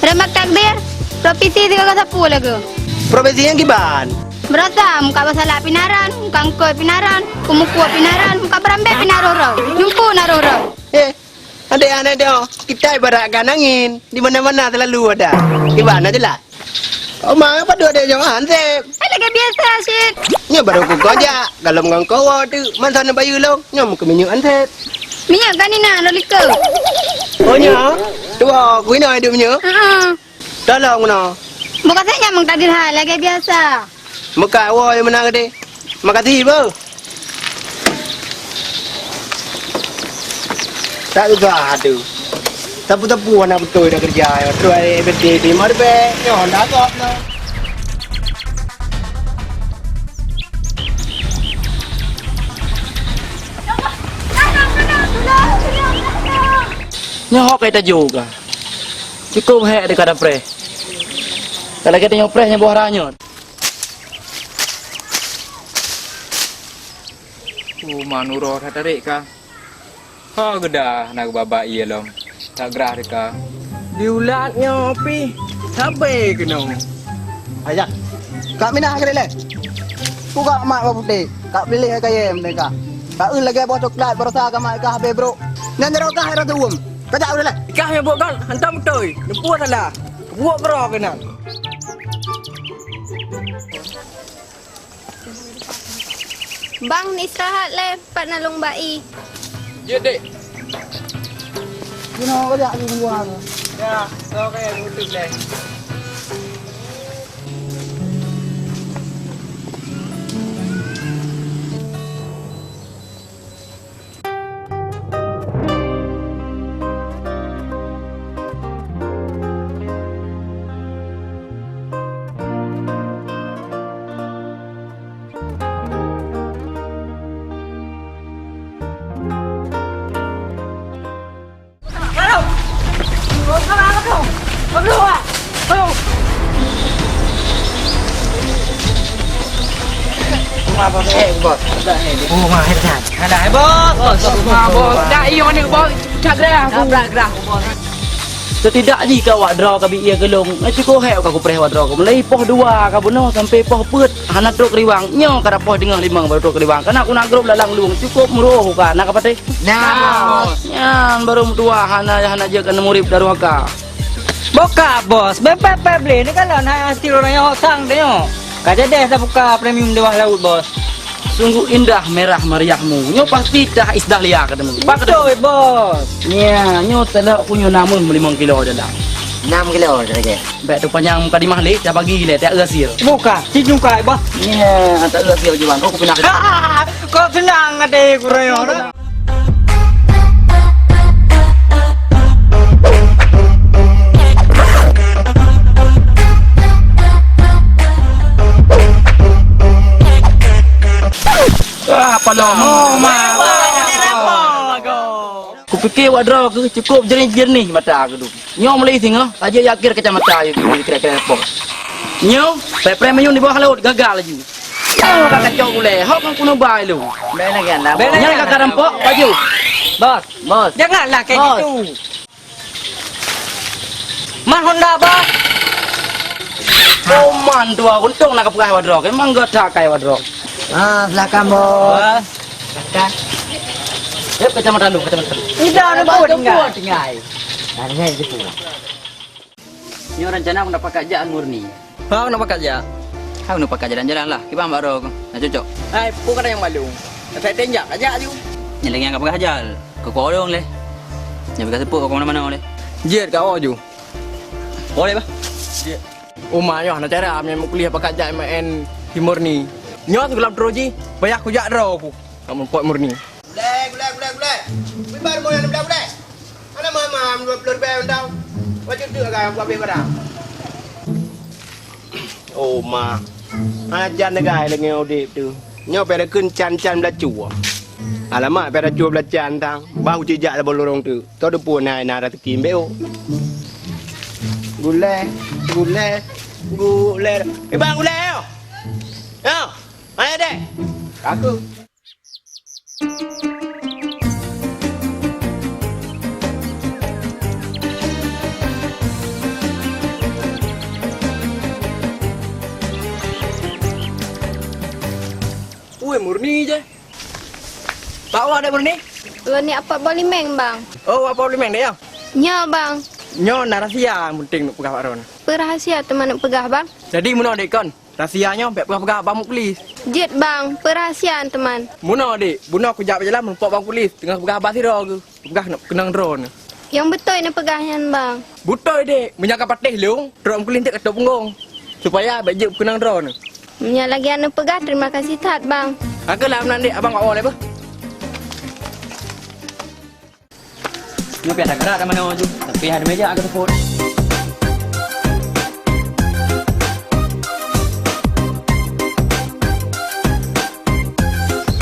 Rahmat takdir, profesi sigoe sapu lagoe. Profesi nyang kiban? Beurasa, muka basalak pinaran, muka engkoi pinaran, kumukuek pinaran, muka beurambek pinaran roh-roh. Nyumpu na roh-roh. Eh, adek-adek doh, kita ibarat kan angin, di mana-mana selalu ada. Kiban na jelas. Oma, apa dua dek jawab hansip? Eh, lagèe biasa, Syed. Nyoe baru ku kojak, kalau ngon kowo tu, masa na bayu long, nyoe muka minyeuk hansip. Minyeuk kan ni na, lo likot. Oh, nyoe? Tuwo, ku inoe hidup nyoe? Heeh. Tolong no. Bukan saya nyamang takdir hai, lagèe biasa. Meuka woe meunan gede. Makasih, Bos. Tak susah tu. Sapu-sapu anak beutôi dah kerja. Terus ada B T di Marbeh. Nyoh, dah agak lah. Nyoh, hok kai tajo ka. Cukup hek dekat dapur. Kalau kita nyopreh nyoh boh ranyot. Uma nurot that tarik ka. Ha geudah na geubaba ié lom. Tak gerah deka. Di ulat nyoe pih sabe keunoe. Ayah, kak minah keu lé. Ku kak mak bak putéh, kak piléh kayém deka. Kak eu lagèe boh coklat barosa kak mak kah habéh brok. Nyan jaroe kah rasa uem. Kajak uleh. Ikah meubuet gol, hantom beutôi. Neupue salah. Buet keudroe keunan. Bang, istirahat lé, pat na lôn ba'i. Jeuet, Dek. Keunoe kajak di luwa tu. Ya, soe kayém uteuk lé. Setidak jih ka awak droe ka bi ié keu lôn, cukup hék ka kupreh awak droe ka. Mulai poh dua ka bunoe sampai poh peuet hana trok riwang. Nyoe ka poh teungoh limong baru trok riwang. Kana ku na grob lalang lueng, cukup meuruoh ka, na ka patéh. Nah, Bos. Nyan baru meutuah hana, hana jeuet keu murit daruhaka. Boh ka, Bos. Bèk pèt-pèt bleh. Ni kalon hai hasil ureueng nyang hosang teuh nyoe. Ka jadeh tabuka premium di bawah laut, Bos. Sungguh indah merah meriahmu. Nyoe pasti tah is dahlia ka teumé. Beutôi, Bos. Nya, nyoe telok ku nyoe na meuh limong kilo dalam. Enam kilo lagèe. Bèk teupanyang mukadimah lé, tabagi lé, tak eu hasil. Buka, cit nyungkai, Bos. Nya, tak eu hasil juang. Oh, kupinah. Kok senang ada kurang. Ah, paloh. Oh, ma. Kupike awak droe keuh cukup jernih-jernih mata keuh. Nyoe mulai singoh, ka jeuet yakin kacamata yue kira-kira po. Nyoe, pèt-pèt manyueng di bawah laôt gagal laju. Nyoe ka kacok ulèe, hok ngon kunoe bai lôn. Nyan ka karampok baju. Bos, bos. Janganlah kayak gitu. Mah Honda, bos. Oh, man, dua untung nak kepeugah wadroe. Memang gata kai wadroe. Ah, silakan, bos. Bos. Silakan. Yuk, kacamata dulu, kacamata dulu. Tidak ada, bos, tinggal. Tinggal. Nah, ini itu. Nyoe rencana keuneuk pakat jak Murni. Hah, keuneuk pakat jak? Hah, keuneuk pakat jalan-jalan lah. Kiban bak droe keuh. Na cocok? Hai, peue kata nyang malu? Asai teuh jak, jak ju. Nyan lagèe nyang ka peugah Jal. Keu kuolong lé. Nyang peugah seupôt ka mana-mana lé. Jeuet ka o ju. Boleh, bah. Jeuet. Uma nyoe hana cara, meunyoe Muklis pakat jak meu'en si Murni. Nyoe sigohlom troh jih, payah kujak droe ku. Kamoe pot Murni. Gulai, gulai, gulai, gulai. Beubar mo nyang gulai, gulai. Hana maham-maham dua ploh ribèe mantong. Wajib tu agak buah barang. Oh, ma. Hana jan neugah lagèe udép tu. Nyoe pih kheun can-can beulacue. Alamak, pih beulacue beulacan tang. Bah uci jak laba lorong tu. Toh deupue na, na raseuki mbeu. Gulai, gulai, gulai. Eh, bang, gulai yo. Yo. Ayo deh. Aku. Ui, Murni je. Bak wa dek Murni? Ureueng ni apat boh limeng, Bang. Oh, apat boh limeng dek ya? Nyo, Bang. Nyo na rahsia penting nak peugah bak droeneuh. Peue rahsia teuma nak peugah, Bang? Jadi meunoe dek kon. Rahsia nyoe bèk peugah-peugah bak Muklis. Jeuet, Bang, peue rahsia teuma? Meunoe, Dek, bunoe kujak bak jalan meurumpok bak Muklis, teungoh peugah haba sidroe geuh. Peugah keuneuk keunong droeneuh. Nyang beutôi neupeugah nyan, Bang. Beutôi, Dek. Meunyoe ka patéh lôn, trok Muklis nteuk ateueh punggong, supaya bèk jeuet keuneuk keunong droeneuh. Meunyoe lagèe nyan neupeugah, terima kasih that, Bang. Ka keuh lam nan, Dek, abang awai lé beuh. Nyoe pih that brat manoe ju, tapi hai di meja ka teupot.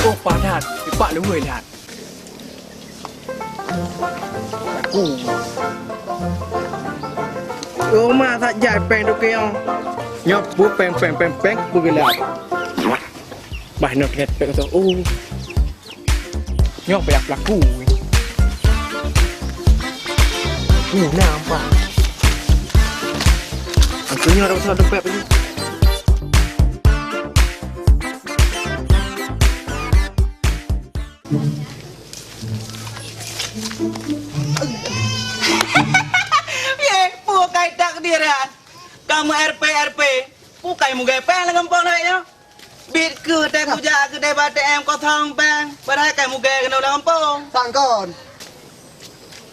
Oh, padat, ipak luweh that. Aku. Oh, ma, that jai péng tu keu nyoe. Nyoe pu péng, péng, péng, péng, pu geulap. Bah, nyoe kena péng tu. Oh. Nyoe payah peulaku. Uh, nampak. Aku nyoe dah pasal dompet tadi. Ye, peue kai takdir nyan? Kamoe R P, R P. Peue kai mugée péng lam gampông nyoe? Bit keu teuh kujak keudeh bak A T M kosong péng, padahai kai mugée keunoe lam gampông. Sangkon.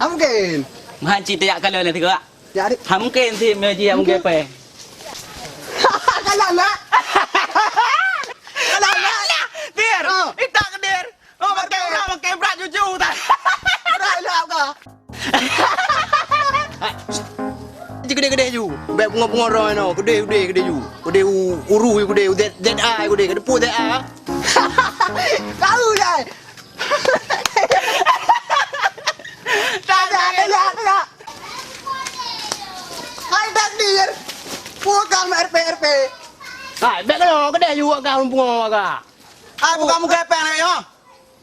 Hana mungken. Meuhan cit tajak kalon lé teuka. Ya, adik. Hana mungken sit meujih hana mugée péng. Kalon lah. Kalon lah. Dir. Oh. Itak dir. Oh, makai urat, makai brat jujur tak. Urat lah kau. Ji keudeh-keudeh ju. Bèk pungo-pungo droe nyoe. Keudeh, keudeh, keudeh ju. Keudeh u-, uru keudeh, u Z, Z A keudeh. Keudeh pu Z A. Tahu dah. Tak, tak, tak, tak. Hai takdir. Pu kau R P, R P. Hai, bèk keunoe keudeh ju kau pungo ka. Hai, bukan muka pèng nyoe.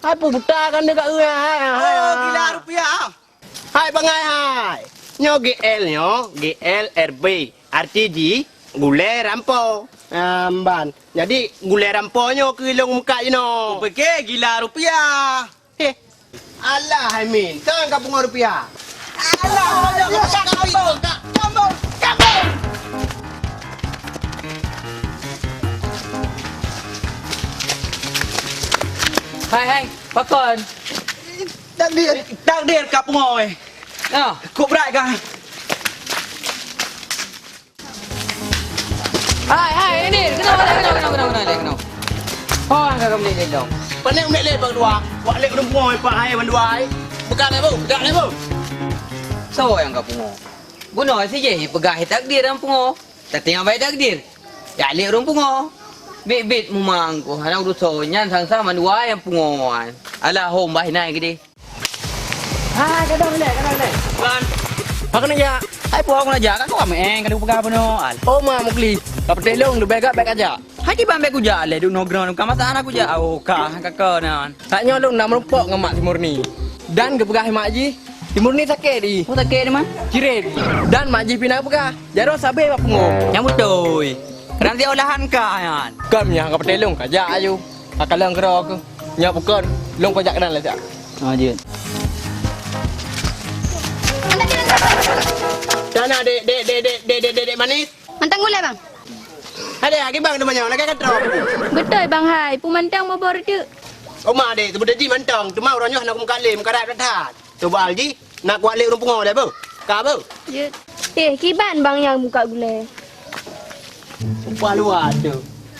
Hai, pu buta kan dekat urang, hai, hai, hai. Oh, gila rupiah. Hai bangai hai. Nyoe G L nyoe, G L R B. Arti jih gulée rampo. Amban. Jadi gulée rampo nyoe keu lôn meukat jinoe. Kupike gila rupiah. Heh. Alah hai Min, kan ka pungo rupiah. Alah, alah, alah, alah, alah. Hai, hai, pakon. Takdir. Takdir ka pungo, eh. Ah. Kok berat ka? Hai, hai, ini, kenapa, kenapa, kenapa, kenapa, kenapa, kenapa? Oh, angkat kami ni dong. Panéh unek lé bang dua. Wak lé ureueng pungo, Pak, hai, bang dua, hai. Peugah lé, Bu, peugah lé, Bu. Soe nyang ka pungo? Bunoe si jih peugah takdir nyang pungo. Tatinggai bae takdir. Jak lé ureueng pungo. Bit-bit mumang ku, hana urusan nyan sang-sang mandua nyang pungoan. Alah hom bah inai gede. Ha, kadang lé, kadang lé. Kan. Hak kena jak. Hai puang kena jak, kau ameng, kadu peugah bunoe. Oh, ma Mukli. Ka peuteh lôn, leubeh gak bèk kajak. Hai kiban bèk kujak lé, duk noe groe, ka masa anak kujak. Oh, ka, ka, ka nan. Tak nyoe lôn nak meurumpok ngon mak si Murni. Dan geupeugah mak jih, "Timur ni sakét di." Oh, sakét di, Man? Cirét. Dan mak jih pih na geupeugah, "Jaroe sabé bak pungo." Nyang beutôi. Kadang siat olahan kah nyan. Kon nyang ka peutelong ka jak ayu. Ka kalon keudroe keuh. Nyoe bukon, lôn kujak keunan lé siat. Oh, jeuet. Sana, dek, dek, dek manis. Mantong gulai, Bang. Ada lagi, Bang, teumanyong, lagèe ka trok. Beutôi, Bang, hai. Peue mantong boh-boh reuteuek. Oma, dek, seubut ji mantong. Teuma uroe nyoe hana kumeukalé, meukarat that. Coba ji, nak kuat lé ureueng pungo deh, beuh. Ka, beuh. Jeuet. Eh, kiban, Bang, nyang buka gulai. Upah luwa tu.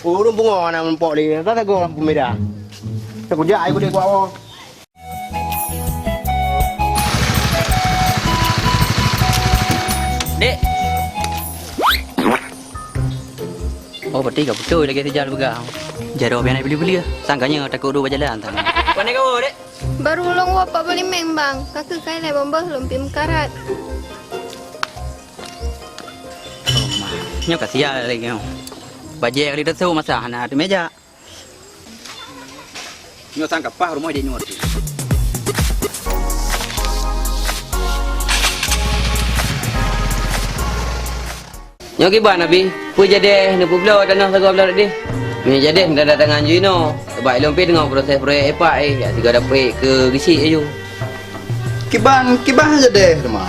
Ureueng pungo hana meurumpok lé, tak tegur lampu merah. Takujak ai gulai kuat woe. Dek. Oh, berarti ka beutôi lagèe si Jal peugah. Jaroe pih hana bili-bili, sangka nyoe takot duek bak jalan, sang. Pane kawoe, Dek? Baru lôn woe pat boh limeng, Bang. Ka keuh ka ilèe beumbeuh lôn pih meukarat. Oh, ma. Nyoe ka sial lagèe nyoe. Bajèe ka lheueh tasôk masa hana teumé jak. Nyoe sang ka paih rumoh jih nyoe. Nyoe kiban, Abi, peue jadeh neupeubloe tanoh sagoe bloe deh? Meunyoe jadeh, neudatangan ju inoe. Sabab ilôn pih teungoh proses proyek epak, eh, jak sigoe dapet keu geuchik aju. Kiban, kiban jadeh teuma.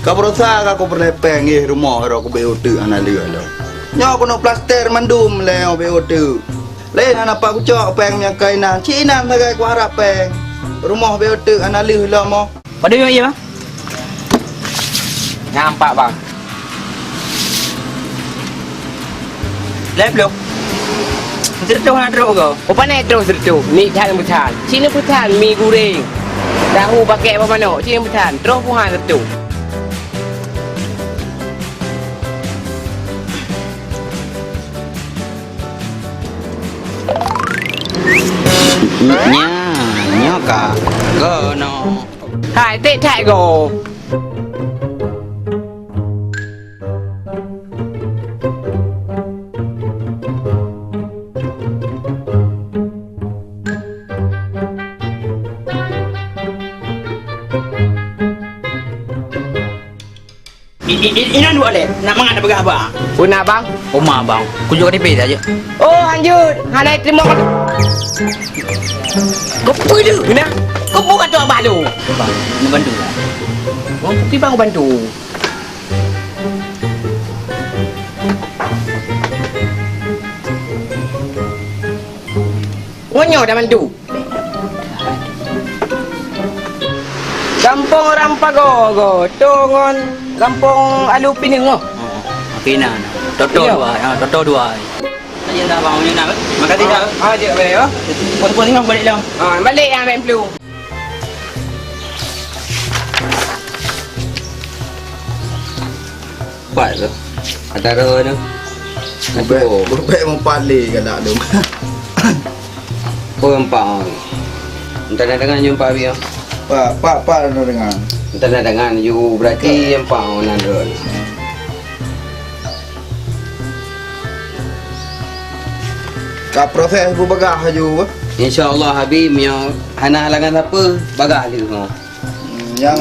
Ka beurasa ka kupeureulèe péng, eh, rumoh ro kubeuet uteuk hana lheueh lom. Nyoe keuneuk plaster mandum lé ubeuet uteuk. Laén hana pat kucok péng nyang ka inan, cit inan sagai kuharap péng. Rumoh ubeuet uteuk hana lheueh lom oh. Padum nyoe ié, Bang? Nyan empat, Bang. Lhèe ploh. Sireutoh na trok ko? Oh, pane troh sireutoh. Mi that neupeusan. Cit neupeusan mi gureng. Tahu pakèk bak manok. Cit neupeusan. Troh peuhan sireutoh. Nyan, nyoe ka. Gono. Hai, ték that go. I, i, i, inan dua lé, nak mangat na peugah haba. Peue na, Bang? Oma, Bang. Kujok K T P saja. Oh, hanjeuet. Hana teurimong. Keupeue deuh, nah? Keupeue kata Abah tu? Bang, nak bantu tak? Oh, pergi Bang bantu. Ngon nyoe dah bantu. Gampông Orang Pagoe go, to ngon Gampông Alu Pineung oh. Oh, oke, nah, nah. Toto dua, ha, Toto dua. Iya dah, Bang, ini nak. Makasih dah. Ah, dia, ya. Pun-pun tengok balik dah. Ah, balik yang main blue. Pat tu. Antara tu. Bubek, bubek mempali galak tu. Oh, empat. Entah dah dengar nyoe empat biar. Pak, pak, pak dah dengar. Entah dah dengar you berarti empat orang tu. Ka proses beubagah laju. Insya Allah, Abi, meunyoe hana halangan sapeue, bagah laju. Hmm, nyang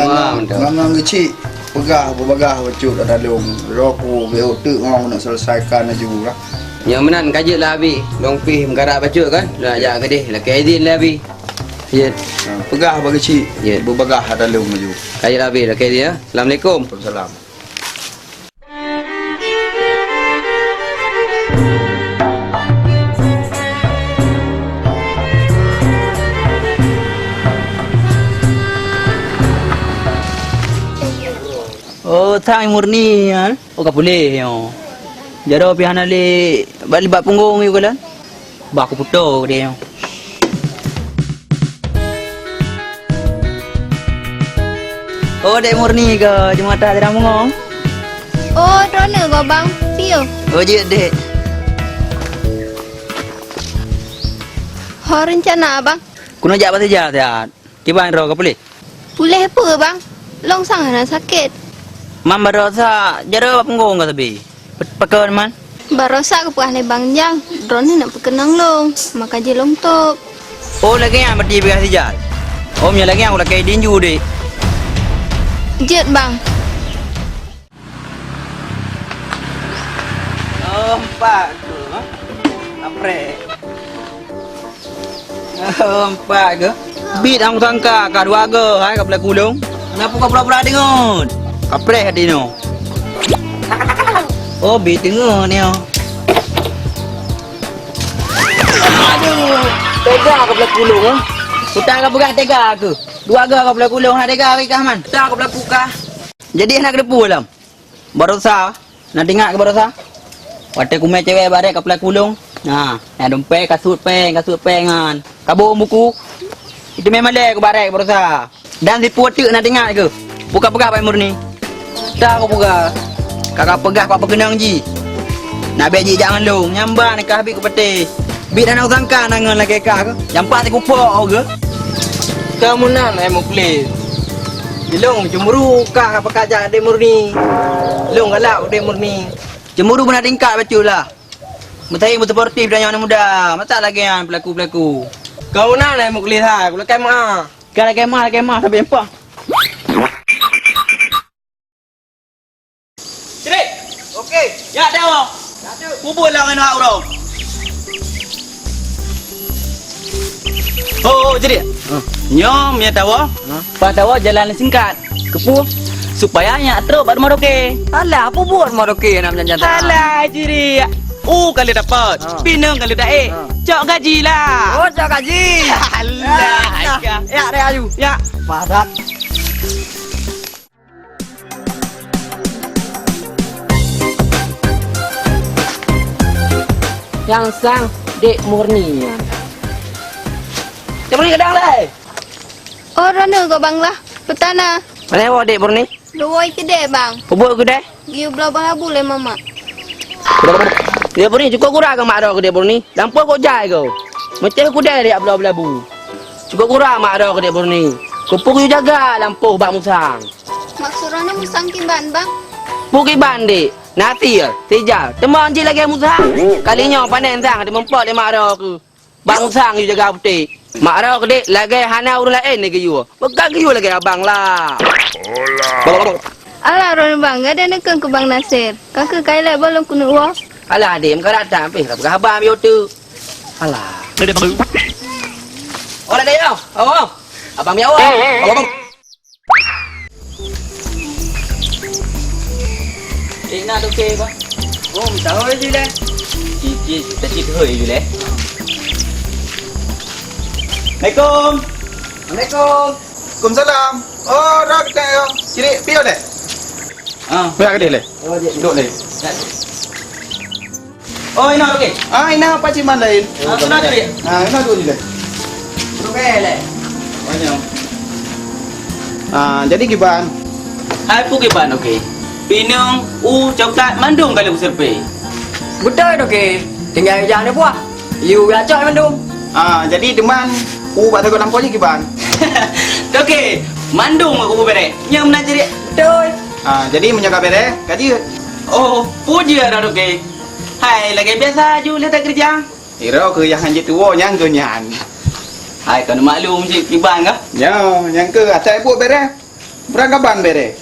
ngon, ngon geuchik peugah, beubagah bacut atadong. Droe ku geuteuk ngon nak selesaikan laju lah. Nyoe meunan ka jeuet lah, Abi. Lôn pih meukarat bacut kan? Lôn jak keudeh, lakèe izin lé Abi. Jeuet. Ha, peugah bak geuchik, jeuet, beubagah atadong laju. Ka jeuet lah, Abi. Lakèe izin, ya. Assalamualaikum. Waalaikumsalam. Oh, sang murni nyan. Oh, ka puléh nyoe. Jaroe pih hana lé bak, bak punggong yue kalon. Bah, kuputôh deh nyoe. Oh, Dek Murni ke? Jeuet mata jarang bungong. Oh, droeneuh go, Bang. Piôh. Oh, jeuet, Dek. Ho reuncana, Bang? Keuneuk jak bak sijal siat. Kiban droe ka puléh? Puléh peue, Bang? Lôn sang hana sakét. Mam baroesa jaroe bak punggong ka sabe. Pe-, pakon man? Baroesa geupeugah lé Bang Jang, droeneuh nak peukeunong lôn, maka jih lôn tôb. Oh, lagèe nyan berarti peugah sijal. Oh, meunyo lagèe nyan, ulakèe tinju, Dek. Jeuet, Bang. Oh, empat tu, ha? Kapreh. Oh, empat ke? Bit nyang sangka ka dua go, hai, ka peulaku lôn. Kenapa kau pura-pura deungon? Kapreh hati nyoe. Oh, bit deungon nyoe. Aduh, tega ka peulaku lôn, ha? Kuta ka peugah tega ke? Dua go ka peulaku lôn, hana tega kah, Man? Tega ka peulaku kah. Jadi, hana keudeupu lom? Baroesa, na teuingat keu baroesa? Watèe kumè cewek barek ka peulaku lôn. Na, na dompet, kasut péng, kasut péng nyan. Kabông buku. Iteumèe malèe keu barek baroesa. Dan sipue teuk na teuingat keu? Peue kapeugah bak Murni? Teuka kupeugah. Ka kapeugah bak peukeunong jih. Na bèk jijak ngon lôn, nyan ban ka habéh kupatéh. Bit hana kusangka na ngon lagèe kah keuh. Nyang pas sikupok keuh. Keu meunan, hai Muklis. Ilôn cemburu kah ka peukajak Dek Murni. Ilôn galak Dek Murni. Cemburu beuna tingkat bacut lah. Meusaing meusuportif dan nyang muda. Masa lagèe nyan peulaku-peulaku. Keu meunan, hai Muklis, hai. Kulakèe meu'ah. Ka lakèe meu'ah, lakèe meu'ah, sabe empah. Cedek! Oke. Ya, dah, Wong. Kubur lah ngon hak uroe. Oh, oh, Cedek. Huh. Nyoe, meunyo tawoe. Huh? Pat tawoe jalan singkat. Keupeue? Supaya nyak trok bak rumoh Roke. Alah, peue buet rumoh Roke na meujan-jan? Alah, Cedek. U ka lheueh dapat. Huh. Pineung ka lheueh taék. Huh. Cok gaji lah. Oh, cok gaji. Alah, ya. Ya, ya, ayu. Ya. Padat. Nyang sang Dek Murni nyan. Dek Murni kadang lai. Oh, droeneuh keuh Bang lah. Peue tan na? Pane woe Dek Murni? Lôn woe keudè, Bang. Peue buet keudè? Geuyue bloe bang labu lé mamak. Dek Murni, cukôp gura keuh mak droe keuh Dek Murni. Lampôh kok jai keuh. Meucéh keudè jak bloe bang labu. Cukôp gura mak droe keuh Dek Murni. Keupeue geuyue jaga lampôh bak musang? Maksud droeneuh musang kiban, Bang? Peue kiban, Dek? Na sie, sijal. Teuma jih lagèe musang. Kali nyoe pane sang teumeupok lé mak droe keuh. Bak musang geuyue jaga putéh. Mak droe keuh, Dek, lagèe hana ureueng laén lé geuyue. Beuka geuyue lagèe abang lah. Alah, droeneuh Bang, gadeh neukheun keu Bang Nasir. Ka keuh ka ilèe bak lôn keuneuk woe. Alah, Dek, meukarat that pih ka peugah abang piôh teuk. Alah. Gadeh Bang. Oh, lagèe nyoe. Oh, oh. Abang piôh. Oh, abang. Eh, na toke, Bang. Oh, mita hôi ju lé. Cit, cit, cit hôi ju lé. Assalamualaikum. Waalaikumsalam. Oh, dah kita ya. Ciri pion deh. Ah. Ya, kedai leh. Oh, jek. Duduk leh. Oh, ina, okey. Ah, ina Pak Ciman lain. Ah, kena tu dia. Ah, ina tu dia. Okey, leh. Banyak. Ah, jadi kiban. Hai, pu kiban, okey. Pineung, u, coklat, mandum kali beserpe. Betul, okey. Tinggal ijah ni buah. You gacok mandum. Ah, jadi teman, u bak teuka lampau je kiban. Okey, mandum aku berek. Nyam nak jadi. Betul. Ah, jadi meunyoe ka berek, ka jeuet. Oh, pu jeuet dah, okey. Hai, lagèe biasa aju lé takeureuja. Iro keu nyang hanjeuet tuwoe nyang keu nyan. Hai, kon maklum cit kiban kah? Nyo, nyang keu asai buet bereh. Beurangkaban bereh.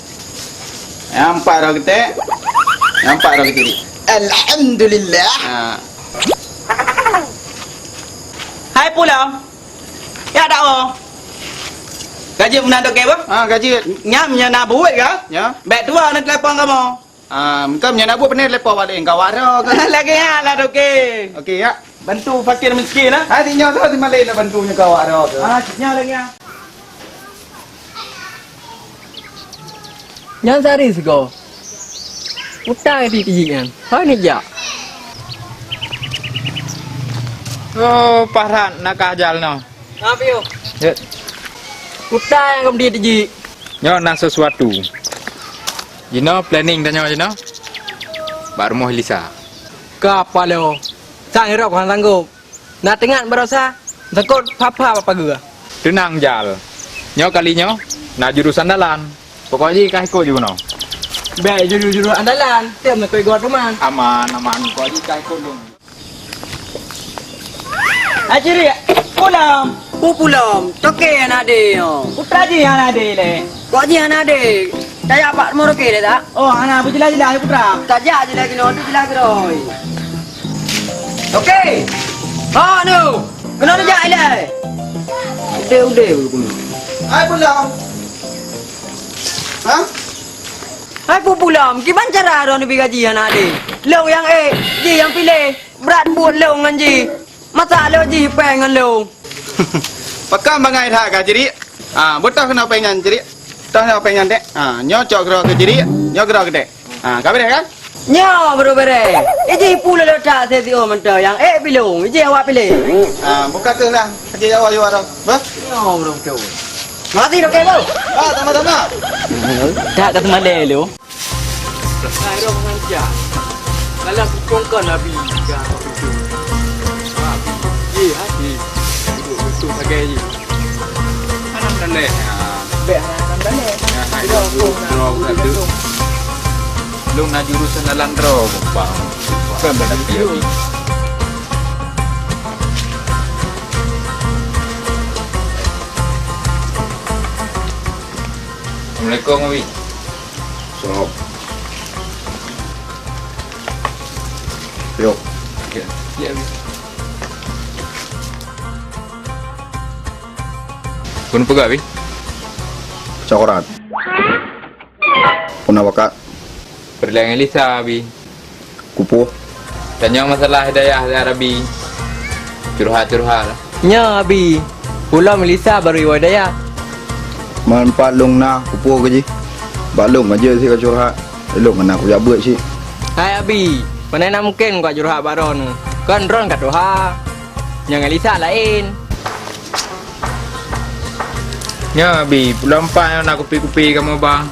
Nampak roh geutek. Nampak roh geutek. Alhamdulillah. Ha. Hai pulang. Ya dak oh. Gaji meunan toke bah? Ha, gaji. Nyam nyo na buet kah? Ya. Bèk tuwa na telepon kamoe. Ah, engkau meunyoe na buet peureulèe leupah bak lé, engkau wak droe keuh. Lagèe nyan lah, Toke. Oke, ya. Bantu fakir miskin, ah. Ah, si nyoe tu, si malèe nak bantu nyoe keu awak droe keuh. Ah, si nyoe lagèe nyan. Nyan sehari sigoe. Utang di tijik nyan. Hai ni jak. Oh, parat nak kah jal noh. Maaf, yo. Ya. Utang nyang keumeudit jih. Nyoe na sesuatu. Jinoe planning tanyoe jinoe. Bak rumoh Lisa. Ka apa lo? Sang irok hana sanggup. Na teuingat baroesa, takot papa bapak gua. Teunang, Jal. Nyoe kali nyoe, na jurus andalan. Pokok jih kah ikot jinoe. Bèk jurus-jurus andalan, tem nakot gua teuma. Aman, aman. Pokok jih kah ikot dong. Aciri, pulang. Peue pulom, toke hana adé nyoe. Putra jih hana adé lé. Kok jih hana adé? Tajak bak rumoh toke lé tak? Oh, hana, beujeulaih-jeulaih, Putra. Tajak jeulaih keunoe, tu jeulaih keudroe. Toke! Ho, nu! Keunoe neujak ilée! Udé-udé bulu keunoe. Hai, pulom! Hah? Hai, peue pulom, kiban cara droeneuh bi gaji hana adé? Lôn nyang ék, jih nyang piléh, brat buet lôn ngon jih. Masa lôn jih péng ngon lôn. Pakon bangai that ka, Cérik? Ah, beutôi keunoe péng nyan, Cérik. Toh nyoe péng nyan, Dek. Ah, nyoe cok keudroe keu Cérik, nyoe keudroe keu Dek. Ah, ka beureh kan? Nyoe baru beureh. Iji pula letak sesi oh mantap nyang ék bilong. Iji awak piléh. Ah, buka tu lah. Aja awak yuwa dah. Bah? Nyoe baru betul. Makasih, Doktor, bro. Ah, sama-sama. Tak ka seumalée lu. Hai roh manca. Dalam kukong kan Abi. Abi. Ye, Abi. Duduk betul sagai je. Hana meudaléh. Bèk hana meudaléh. Ya, hai, duduk, duduk, duduk. Lôn na jurusan dalam droe, Bang. Bukan benda biasa. Assalamualaikum, Abi. Salam. Yok. Ya, ya, Abi. Keuneuk peugah, Abi? Coklat. Puna bakat. Peureulèe ngon Lisa, Abi. Kupoh. Tanyong masalah hidayah, Abi. Curhat-curhat. Nyoe, Abi. Ulôn Lisa baru iwoe hidayah. Manfaat lôn na kupoh keu jih. Bak lôn aja sih ka curhat. Lôn hana kujak beuet sih. Hai, Abi. Meunan na mungken kujak curhat bak droeneuh. Kon droeneuh ka tuha. Nyang Lisa laén. Nyoe, Abi, pulom pat nyoe na kupi-kupi kamoe ba.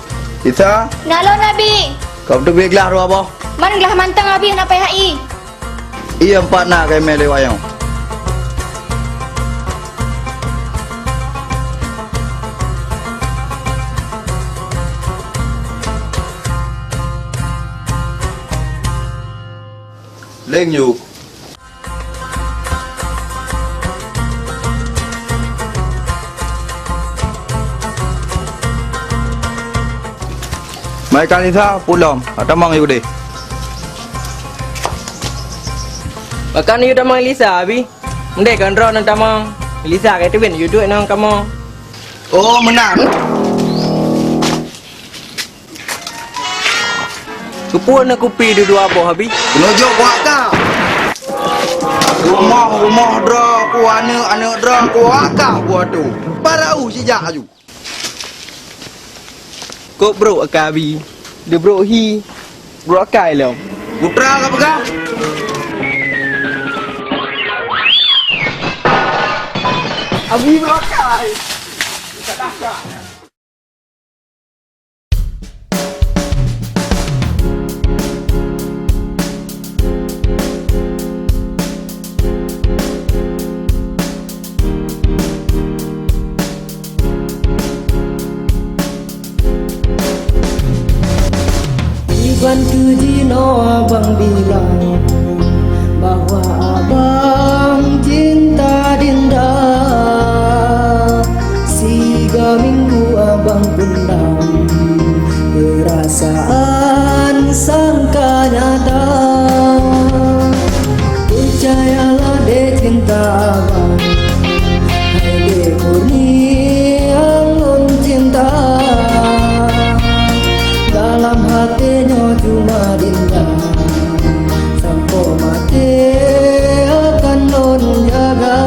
Isa? Na lôn, Abi. Ka beuteubiet glah dua boh. Man glah mantong, Abi, hana payah i. Iya, empat na kaimè lewat nyoe. Leng yuk. Mai ka Lisa, pulom. Atamong yuk deh. Pakon yuk tamong Lisa, Abi? Ndeh kon droeneuh tamong. Lisa ka teubiet yuk duek ngon kamoe. Oh, meunan. Keupeue na kupi dua boh, Abi? Keuneuk jok kuaka. Rumoh-rumoh droe ku, aneuk-aneuk droe ku, aka buah tu. Parau sijak aju. Kok brok aka, Abi? Deubrok hi. Brok aka lom. Putra ka peugah. Abi brok aka. Dibantu jinoe abang bilang bahwa abang cinta Dinda. Siga minggu abang pendam, perasaan sangka nyata. Percayalah dek cinta abang, hai dek murni nyang lôn cinta. Dalam hati nyoe cuma Dinda. Sampoe maté akan lôn jaga.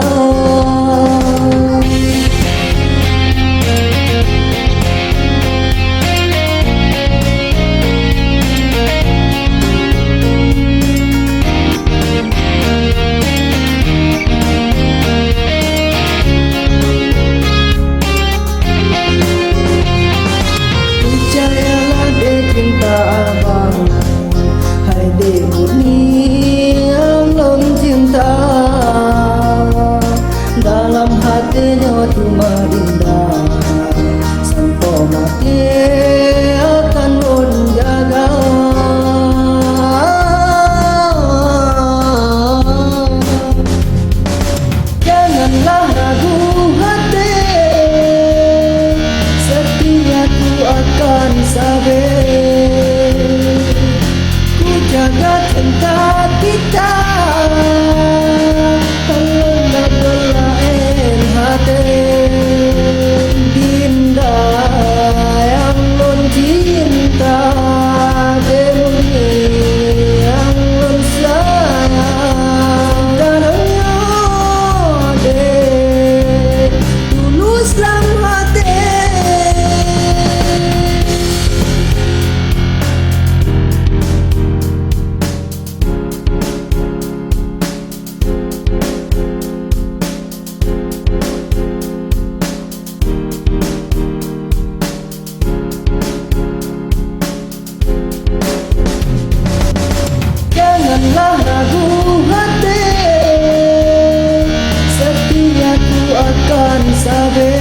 Abe